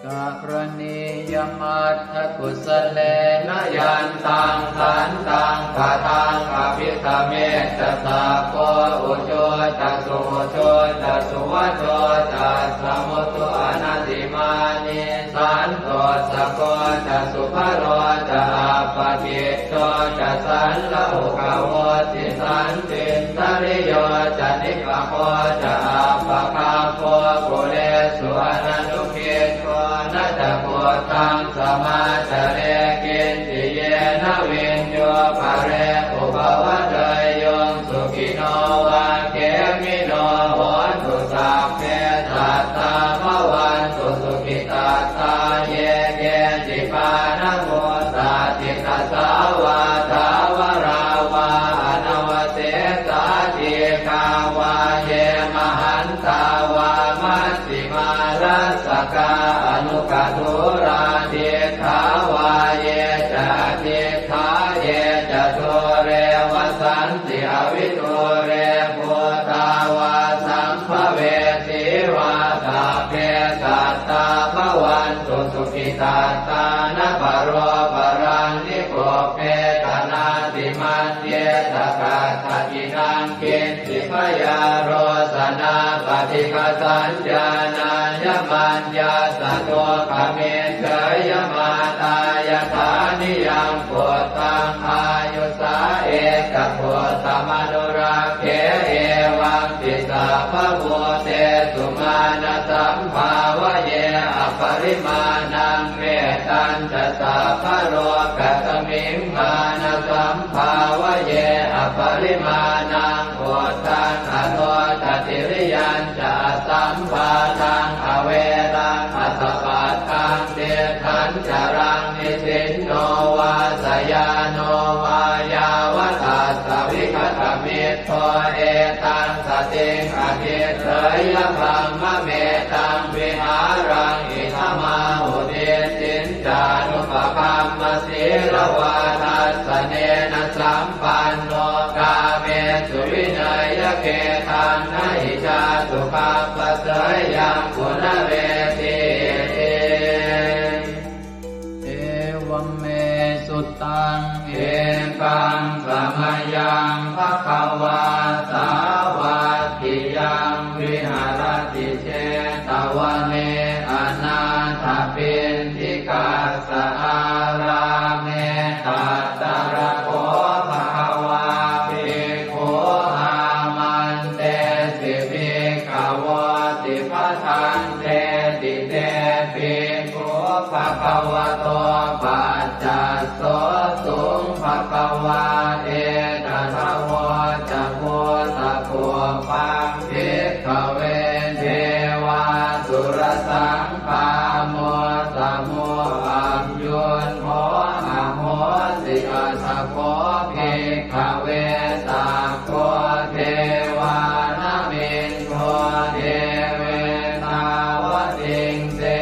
Karaṇīyamatthakusalena yantaṃ santaṃ padaṃ abhisamecca sakko ujū ca suhujū ca suvaco cassa mudu anatimānī santussako ca subharo ca appakicco ca sallahukavutti santindriyo ca nipako ca appagabbho kulesu ananu giddho. Na ca khuddaṃ samācare kiñci yena viññū pare upavadeyyuṃ. Sukhino vā khemino hontu sabbe sattā bhavantu sukhitattā. Ye keci pāṇabhūtatthi tasā vā thāvarā vā anava vidūre bhūtā vā sambhavesī vā, sabbe sattā bhavantu sukhitattā. Na paro paraṃ nikubbetha, nātimaññetha katthaci naṃ kiñ ci. Byārosanā paṭighasaññā, nāññamaññassa dukkhamiccheyya. Mātā yathā niyaṃ puttaṃ, āyusā ekaputtamanurakkhe, evampi sabbabhūtesu, mānasambhāvaye aparimāṇaṃ. Mettañca sabbalokasmiṃ, mānasambhāvaye aparimāṇaṃ, uddhaṃ adho ca tiriyañca, asambādhaṃ averaṃ asapattaṃ. Tiṭṭhañcaraṃ nisinno vā, sayāno vā yāvatassa vigatamiddho, etaṃ satiṃ adhiṭṭheyya, brahmametaṃ vihāraṃ idhamāhu. Diṭṭhiñcānupagamma sīlavā dassanena sampanno, kāmesu vineyya gedhaṃ, na hi jātu gabbhaseyyaṃ punaretīti. Evaṃ me sutaṃ. Ekaṃ samayaṃ bhagavā sāvatthiyaṃ viharati jetavane anāthapiṇḍikassa ārāme. Tatra kho bhagavā bhikkhū āmantesi bhikkhavoti. Bhadanteti te bhikkhū bhagavato paccassosuṃ. Bhagavā etadavoca. Bhūtapubbaṃ bhikkhave devāsurasaṅgāmo, samūham yutthō ahosi. Atha kho bhikkhave sakko devānamindo devetāvatiṃse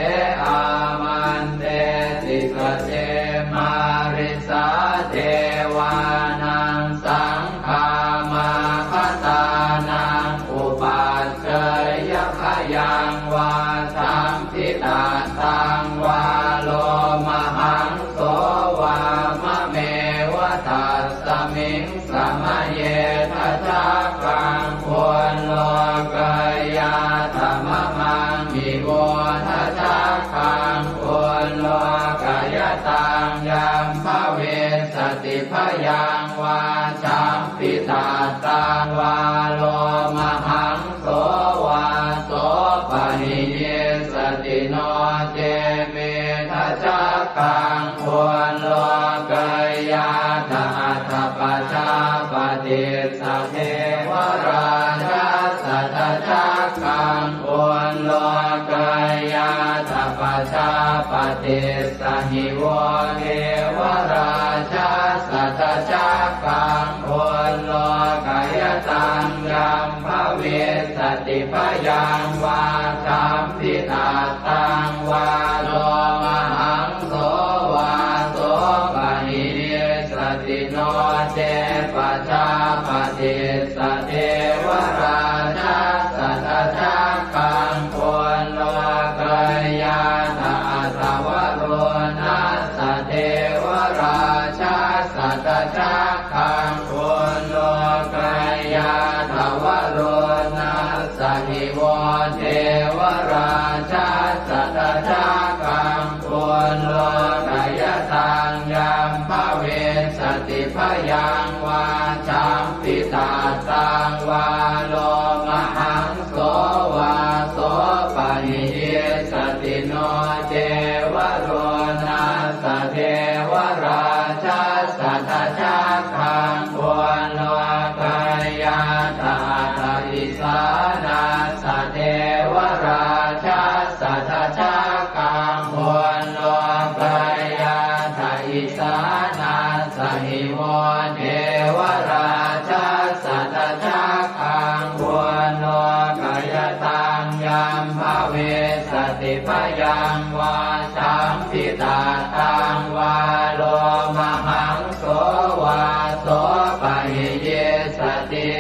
āmantesi. Sace mārisā devānaṃ saṅgāmā gatānaṃ upajjheyya, bhayaṃ vā sam bhitattaṃ vā lomahaṃso vā mameva tasmiṃ samaye. Dhajaggaṃ ullokayātha mamaṃ ivo, dhajaggaṃ ullokayataṃ yam bhavissati bhayaṃ vā sam bhitattaṃ vā lomahaṃso vā so pahiyissati. No ce me dhajaggaṃ ullokayātha, atha pajāpatissa devarājassa dhajaggaṃ ullokayātha, pajāpatis sa hi vo devarājassa dhajaggaṃ ullokayataṃ yam bhavissati bhayaṃ vā sam bhitattaṃ vā lomahaṃso vā so pahiyissati. No ce pajāpatis sa devarājassa dhajaggaṃ ullokayātha, atha varuṇassa devarājassa dhajaggaṃ ullokayātha, varuṇassa hi vo devarājassa dhajaggaṃ ullokayataṃ yam bhavissati bhayaṃ vā sam bhitattaṃ vā lomahaṃso vā so pahiyissati. No ce varuṇassa devarājassa dhajaggaṃ ullokayātha, atha isāṇassa devarājassa dhajaggaṃ ullokayātha, isāṇassa hi vo devarājassa dhajaggaṃ ullokayataṃ yam bhavissati bhayaṃ vā sam bhitattaṃ vā lomahaṃso vā so pahiyissati.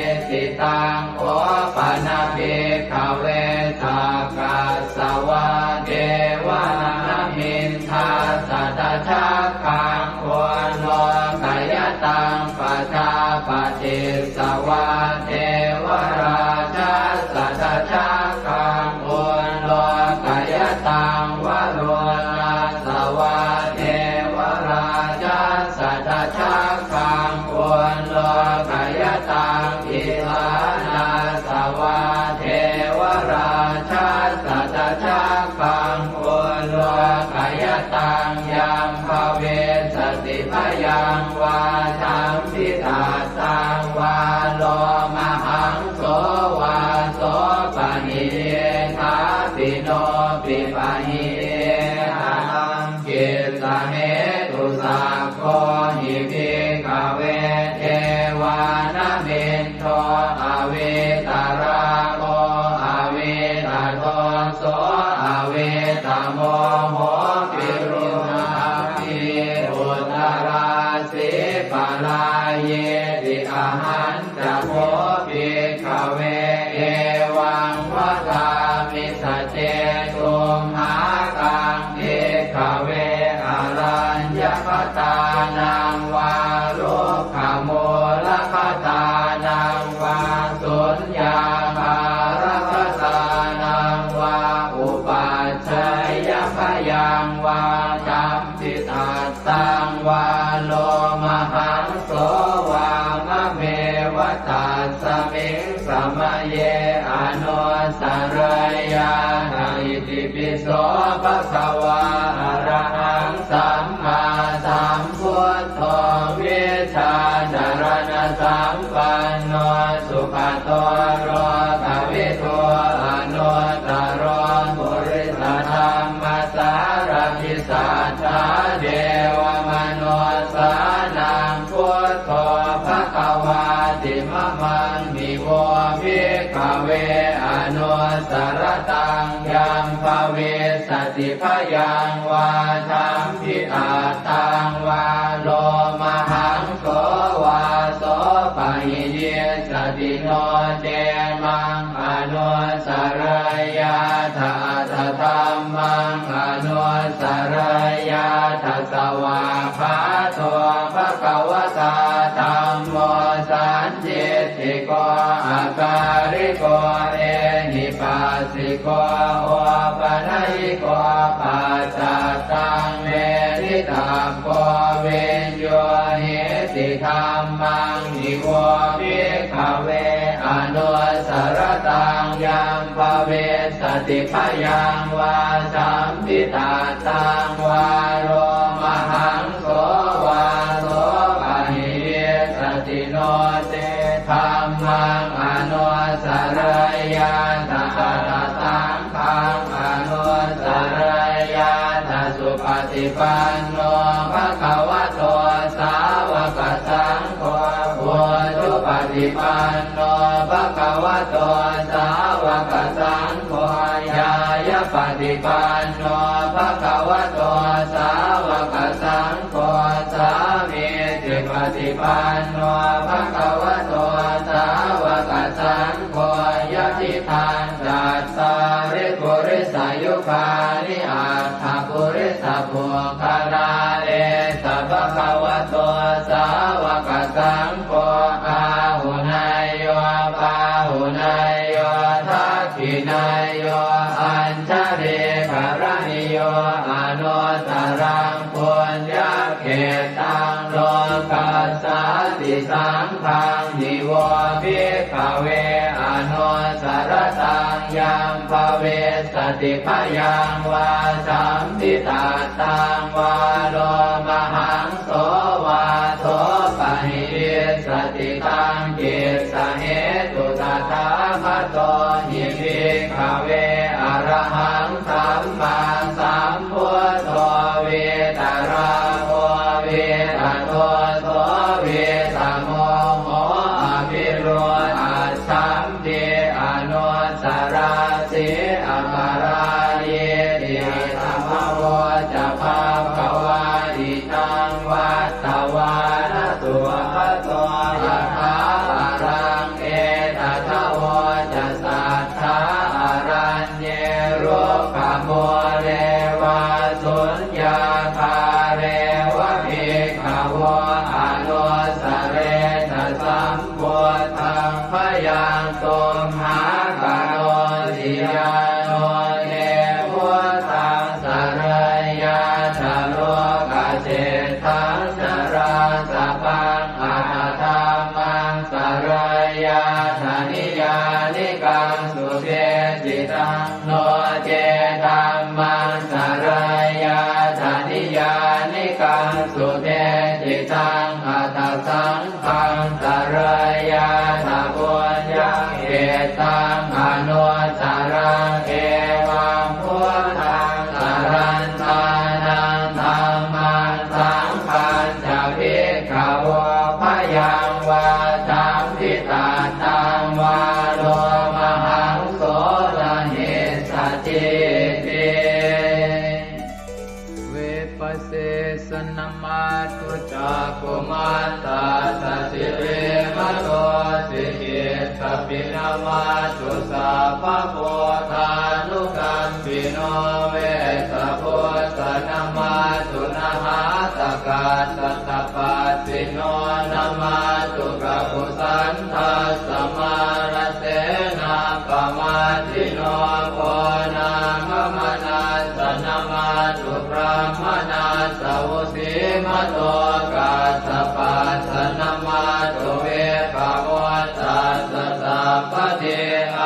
jambitattaṃ vā lomahaṃso vā sopahi iddhāpi nopi pahi iddha taṃ kissa hetu. Sakko hi bhikkhave devānamin do avītarāgo avītadoso avītamoho virūḷhapī uttarāsī parāyīti. Ahañca kho bhikkhave evaṃ vadāmi saccesumākaṃ bhikkhave araññagatānaṃ vā rukkhamūlagatānaṃ vā suññāgāragatānaṃ vā upajjhāyabhayaṃ vā jambitattaṃ vā lomahaṃso vā mameva tasmiṃ samaye anussarayyātha. Itipi so bhagavā arahaṃ sammāsambuddho vijjācaraṇasampanno sugato lokavidū anuttaro purisadammasārathi satthā devamanussānaṃ buddho bhagavāti. Mamaṃ hi vo bhikkhave anussarattaṃ yaṃ bhavissati bhayaṃ vā jambitattaṃ vā lomahaṃso vā sopahi issati no ce maṃ anussarayyātha atha dhammaṃ anussarayyātha. Svākkhāto bhagavatā dhammo sandiṭṭhiko akāliko ehipassiko opanayiko paccattaṃ veditabbo viññūhīti. Dhammaṃ hi vo bhikkhave anussarattaṃ yaṃ bhavissati bhayaṃ vā jambitattaṃ vā lomahaṃso vā sopahi issati no ce dhammaṃ anussarayyātha atha saṅghaṃ anussarayyātha. Supaṭipanno bhagavato sāvakasaṅgho ujupaṭipanno bhagavato sāvakasaṅgho ñāyapaṭipanno bhagavato sāvakasaṅgho sāmīcipaṭipanno bhagavato sāvakasaṅgho yadidaṃ cattāri purisayugāni aṭṭha purisapuggalā esa bhagavato sāvakasaṅgho āhuneyyo pāhuneyyo dakkhiṇeyyo añjalikaraṇīyo anuttaraṃ puññakkhettaṃ lokassāti. Saṅghaṃ hi vo bhikkhave anussarattaṃ yaṃ bhavissati bhayaṃ vā jambitattaṃ vā lomahaṃso vā sopahi issati taṃ kissa hetu. Tathāgato hi bhikkhave arahaṃ sammāsambuddho vītarāgo vītadoso vītamoho avirūḷhaccham pi anusarāsi aparājīti. Idamavoca bhagavā idaṃ vattavāna sugato yathā araṃ etadavoca satthā araññe rukkhamūle vā suññāgāre va bhikkhavo anussarena sam buddhaṃ bhayaṃ tumhākarosi. Yāno te buddhaṃ sarayyātha lokaseṭṭhaṃ narāsabhaṃ atha dhammaṃ sarayyātha niyyānikaṃ sudesitaṃ no ce dhammaṃ sarayyātha niyyānikaṃ sudesitaṃ taṃ anuttaraṃ. Evaṃ buddhaṃ sarantānaṃ dhammaṃ saṅghañca bhikkhavo bhayaṃ vā champi tattaṃ vā lomahaṃso na hissatī ti. Vippassissa namatthu cakkhumantassa sirīmato, sikhīttapi namatthu sabbabuddhānukampino, vessabhussa namatthu nhātakassa tapassino, namatthu kakusandhassa mārasenappamaddino, konāgamanassa namatthu brāhmaṇassa vusīmato, kassapassa namatthu vippamuttassa sabbadhi,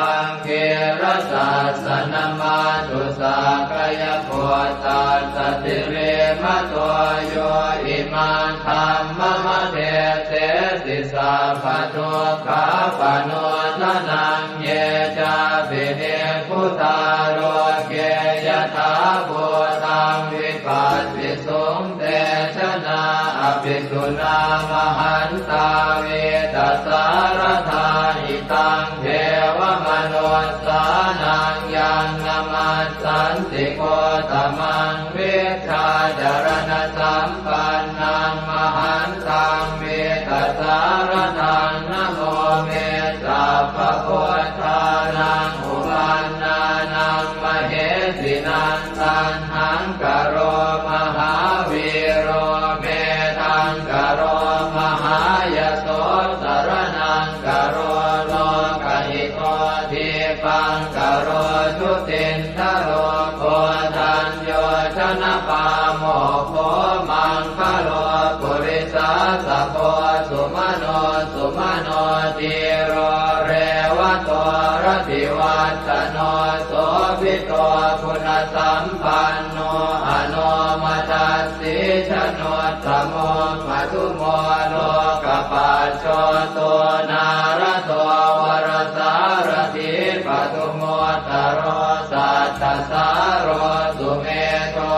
aṅgīrasassa namatthu sakyaputtassa sirīmato, yo imaṃ dhammamadesesi sabbadukkhāpanūdanaṃ. Ye cāpi nibbutā loke yathābhūtaṃ vipassisuṃ, te janā apisuṇā mahantā vītasāradā. Hitaṃ devamanussānaṃ yaṃ namassanti gotamaṃ, vijjācaraṇasampannaṃ mahantaṃ vītasāradaṃ. Namo me sabbabuddhānaṃ uppannānaṃ mahesinaṃ, taṇhaṅkaro mahāvīro medhaṅkaro mahāyaso, saraṇaṅkaro lokahito, dīpaṅkaro jutindharo, koṇḍañño janapāmokkho, maṅgalo purisāsabho, sumano sumano dhīro revato rativaḍḍhano, sobhito guṇasampanno anomadassī januttamo, madhumo lokapajjoto nārado varasārathī, padumu ttaro sattasāro sumedho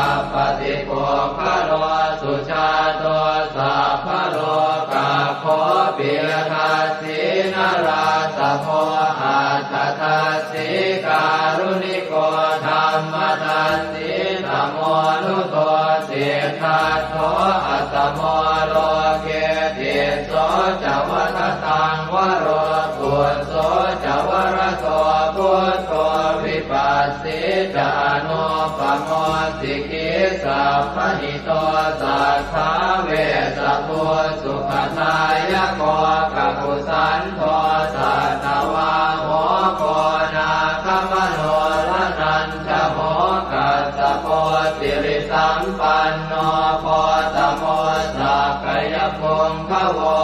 appaṭipuggalo, sujāto sabbalokaggo piyadassī narāsabho, atthadassī kāruṇiko dhammadassi tamonudo, siddhattho asamo loke tisso ca vadataṃ varo, phusso ca varado buddho vipassi ca anuppamo, sikhī sabbahito satthā vessabhū sukhadāyako, kakusandho satthavāho koṇāgamano raṇañjaho, kassapo sirisampanno gotamo sakyapuṅgavo,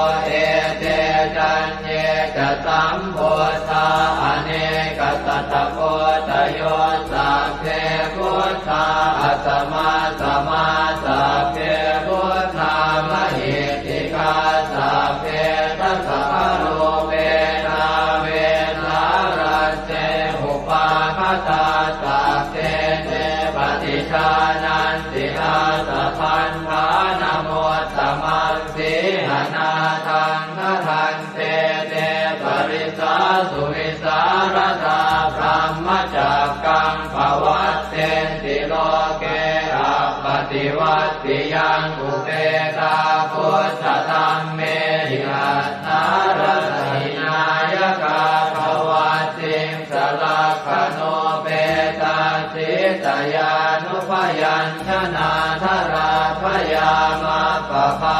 ete caññe ca sambuddhā anekasatakoṭayo, sabbe buddhā asamassamā sabbe buddhā mahiddhikā, sabbe dasabalūpetā vesālā se upāgatā, sabbe te paṭijānanti ātabandhanamuttamaṃ, sīhanāthaṃ nadanti te parisāsu vivīsāradā, brahmacakkaṃ pavattenti loke appaṭivattiyaṃ, upetā buddhadhammehi attarata hināyakā, dvattiṃsalakkhaṇūpetā sītayānubyañjanā, jalābuyā majjhaphā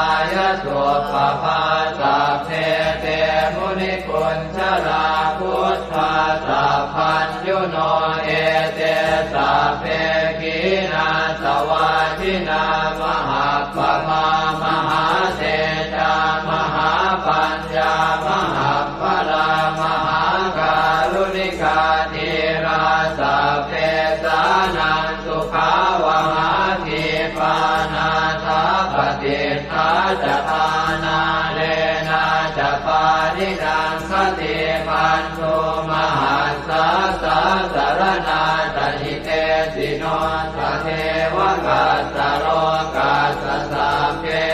supaphā, sabbe te munikuñjalā, buddhā sabbaññuno ete, sabbe khīṇāsavā jinā mahappamā, mahātejā mahāpaññā, mahappalā mahākāruṇikā, dhīrā sabbesānaṃ sukhāvahā, khipā nāthapaṭiṭṭhā ca ṭhānā, leṇā ca pāṇinaṃ Te bandhū mahassāsā saraṇā ca hitesino, sadevakassa lokassa sabbe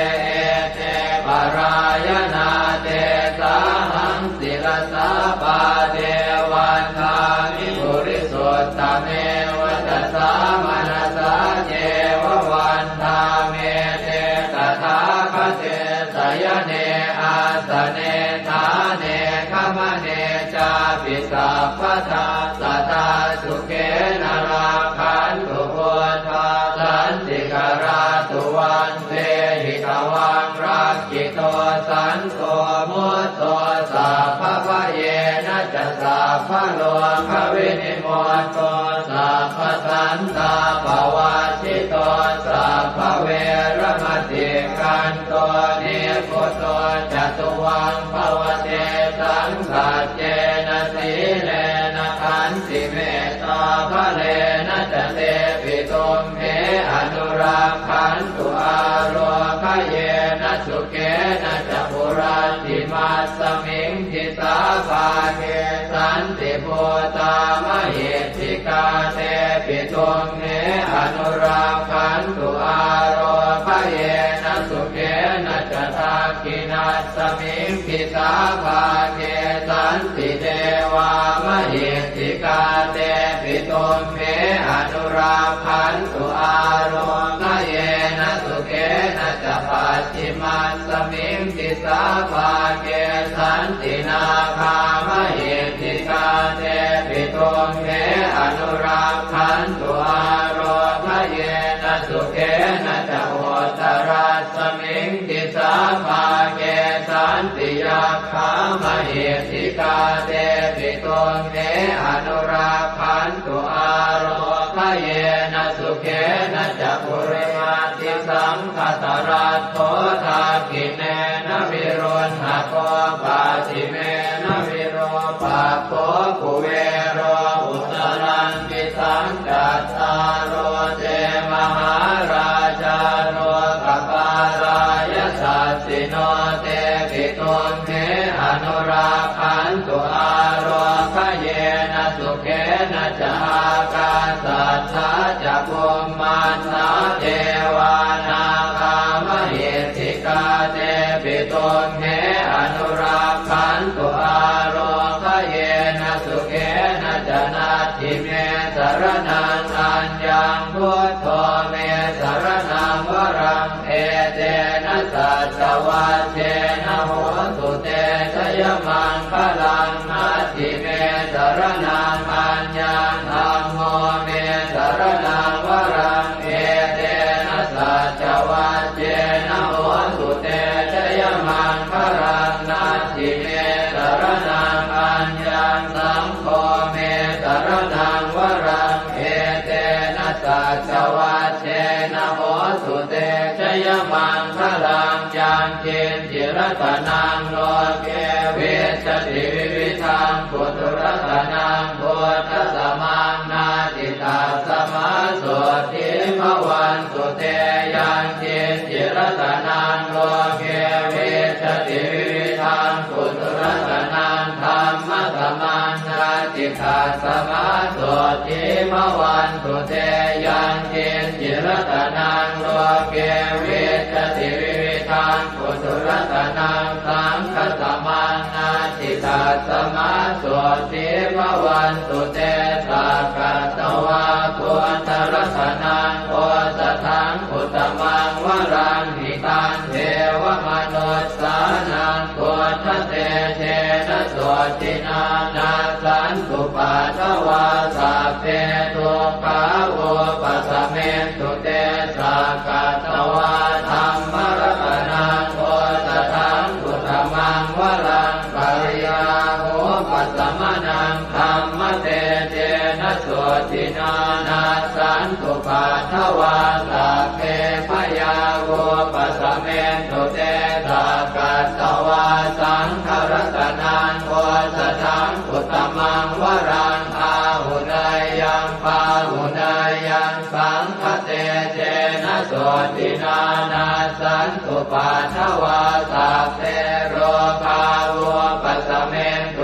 ete parāyanā, tesāhaṃ sirasā pāde vandāmi purisuttame. Vacasā manasā ceva vandāmete tathāgate, sayane āsane ṭhāne gamane cāpi sabbadā, sadā sukhena rakkhantu buddhā santikarā. Tuvaṃ vehi tvaṃ rakkhito santo mutto, sabbabhayena ca sabbarogavinimutto, sabbasantāpavajjito, sabbaveramatikkanto nibbuto ca tuvaṃ bhava. Tesaṃ saccena sīlena khantimettābalena ca, tepi tumhe anurakkhantu ārogyena sukhena ca. Puratthimassa miṃ disābhāge santibhūtā mahiddhikā, tepi tumhe anurakkhantu ārogyena sukhena ca. Dakkhiṇassa miṃ disābhāge santidevā mahiddhikā, tepi tumhe anurakkhantu ārogyena sukhena ca. Pacchimassa miṃ disābhāge santināgā mahiddhikā, tepi tumhe anurakkhantu ārogyena sukhena ca. Uttarassa miṃ disābhāge santiyak khā mahiddhikā, tepi tumhe anurakkhantu ārogyena sukhena ca. Purimaṭṭhisaṅghataraṭṭho dakkhiṇena viruḷhako, pacchimena virūpakkho kuvero uttaraṃ disaṃ. Cattāro te mahārājā lokapālā yasassino, tepi tumhe anurakkhantu ārogyena sukhena ca. Ākāsaṭṭhā ca bhummaṭṭhā devā nāgā mahiddhikā, tepi tumhe anurakkhantu ārogyena sukhena ca. Natthi me saraṇaṃ aññaṃ, buddho me saraṇaṃ varaṃ, etena saccavajjena hotu te jayamaṅgalaṃ. Natthi me saraṇaṃ aññaṃ, dhammo me saraṇaṃ varaṃ, etena saccavajjena hotu te jayamaṅgalaṃ. Natthi me saraṇaṃ aññaṃ, saṅgho me saraṇaṃ varaṃ, etena saccavajjena hotu te jayamaṅgalaṃ. Yaṅkiñci ratanaṃ loke vijjati vividhaṃ puthu, ratanaṃ buddhasamaṃ natthi, tasmā sotthī bhavantu te. Yaṅkiñci ratanaṃ loke vijjati vividhaṃ puthu, ratanaṃ dhammasamaṃ natthi, tasmā sotthī bhavantu te. Yaṅkiñci ratanaṃ loke vijjati vividhaṃ puthu, ratanaṃ saṅghasamaṃ natthi, tasmā sotthī bhavantu te. Sakkatvā buddharatanaṃ osathaṃ uttamaṃ varaṃ, hitaṃ devamanussānaṃ buddhatejena sotthinā, nassantupaddavā sabbe dukkhā vūpasamentu te. Sakkatvā dhammaratanaṃ osathaṃ uttamaṃ varaṃ, bhayāvūpasamanaṃ dhammatejena sotthinā, nassantupaddavā sabbe bhayā vūpasamentu te. Sakkatvā saṅgharatanaṃ osathaṃ uttamaṃ varaṃ, āhuneyyaṃ pāhuneyyaṃ saṅghatejena sotthinā, nassantupaddavā sabbe rogā vūpasamentu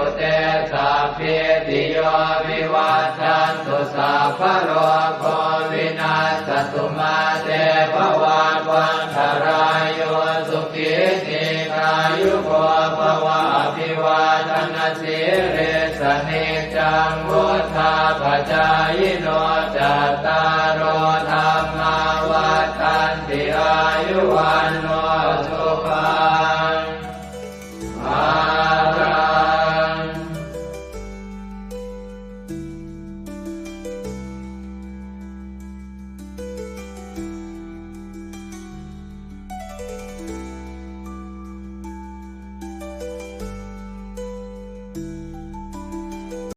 sīlissa niccaṃ vuḍḍhāpacāyino, cattāro dhammā vaḍḍhanti: āyu vaṇṇo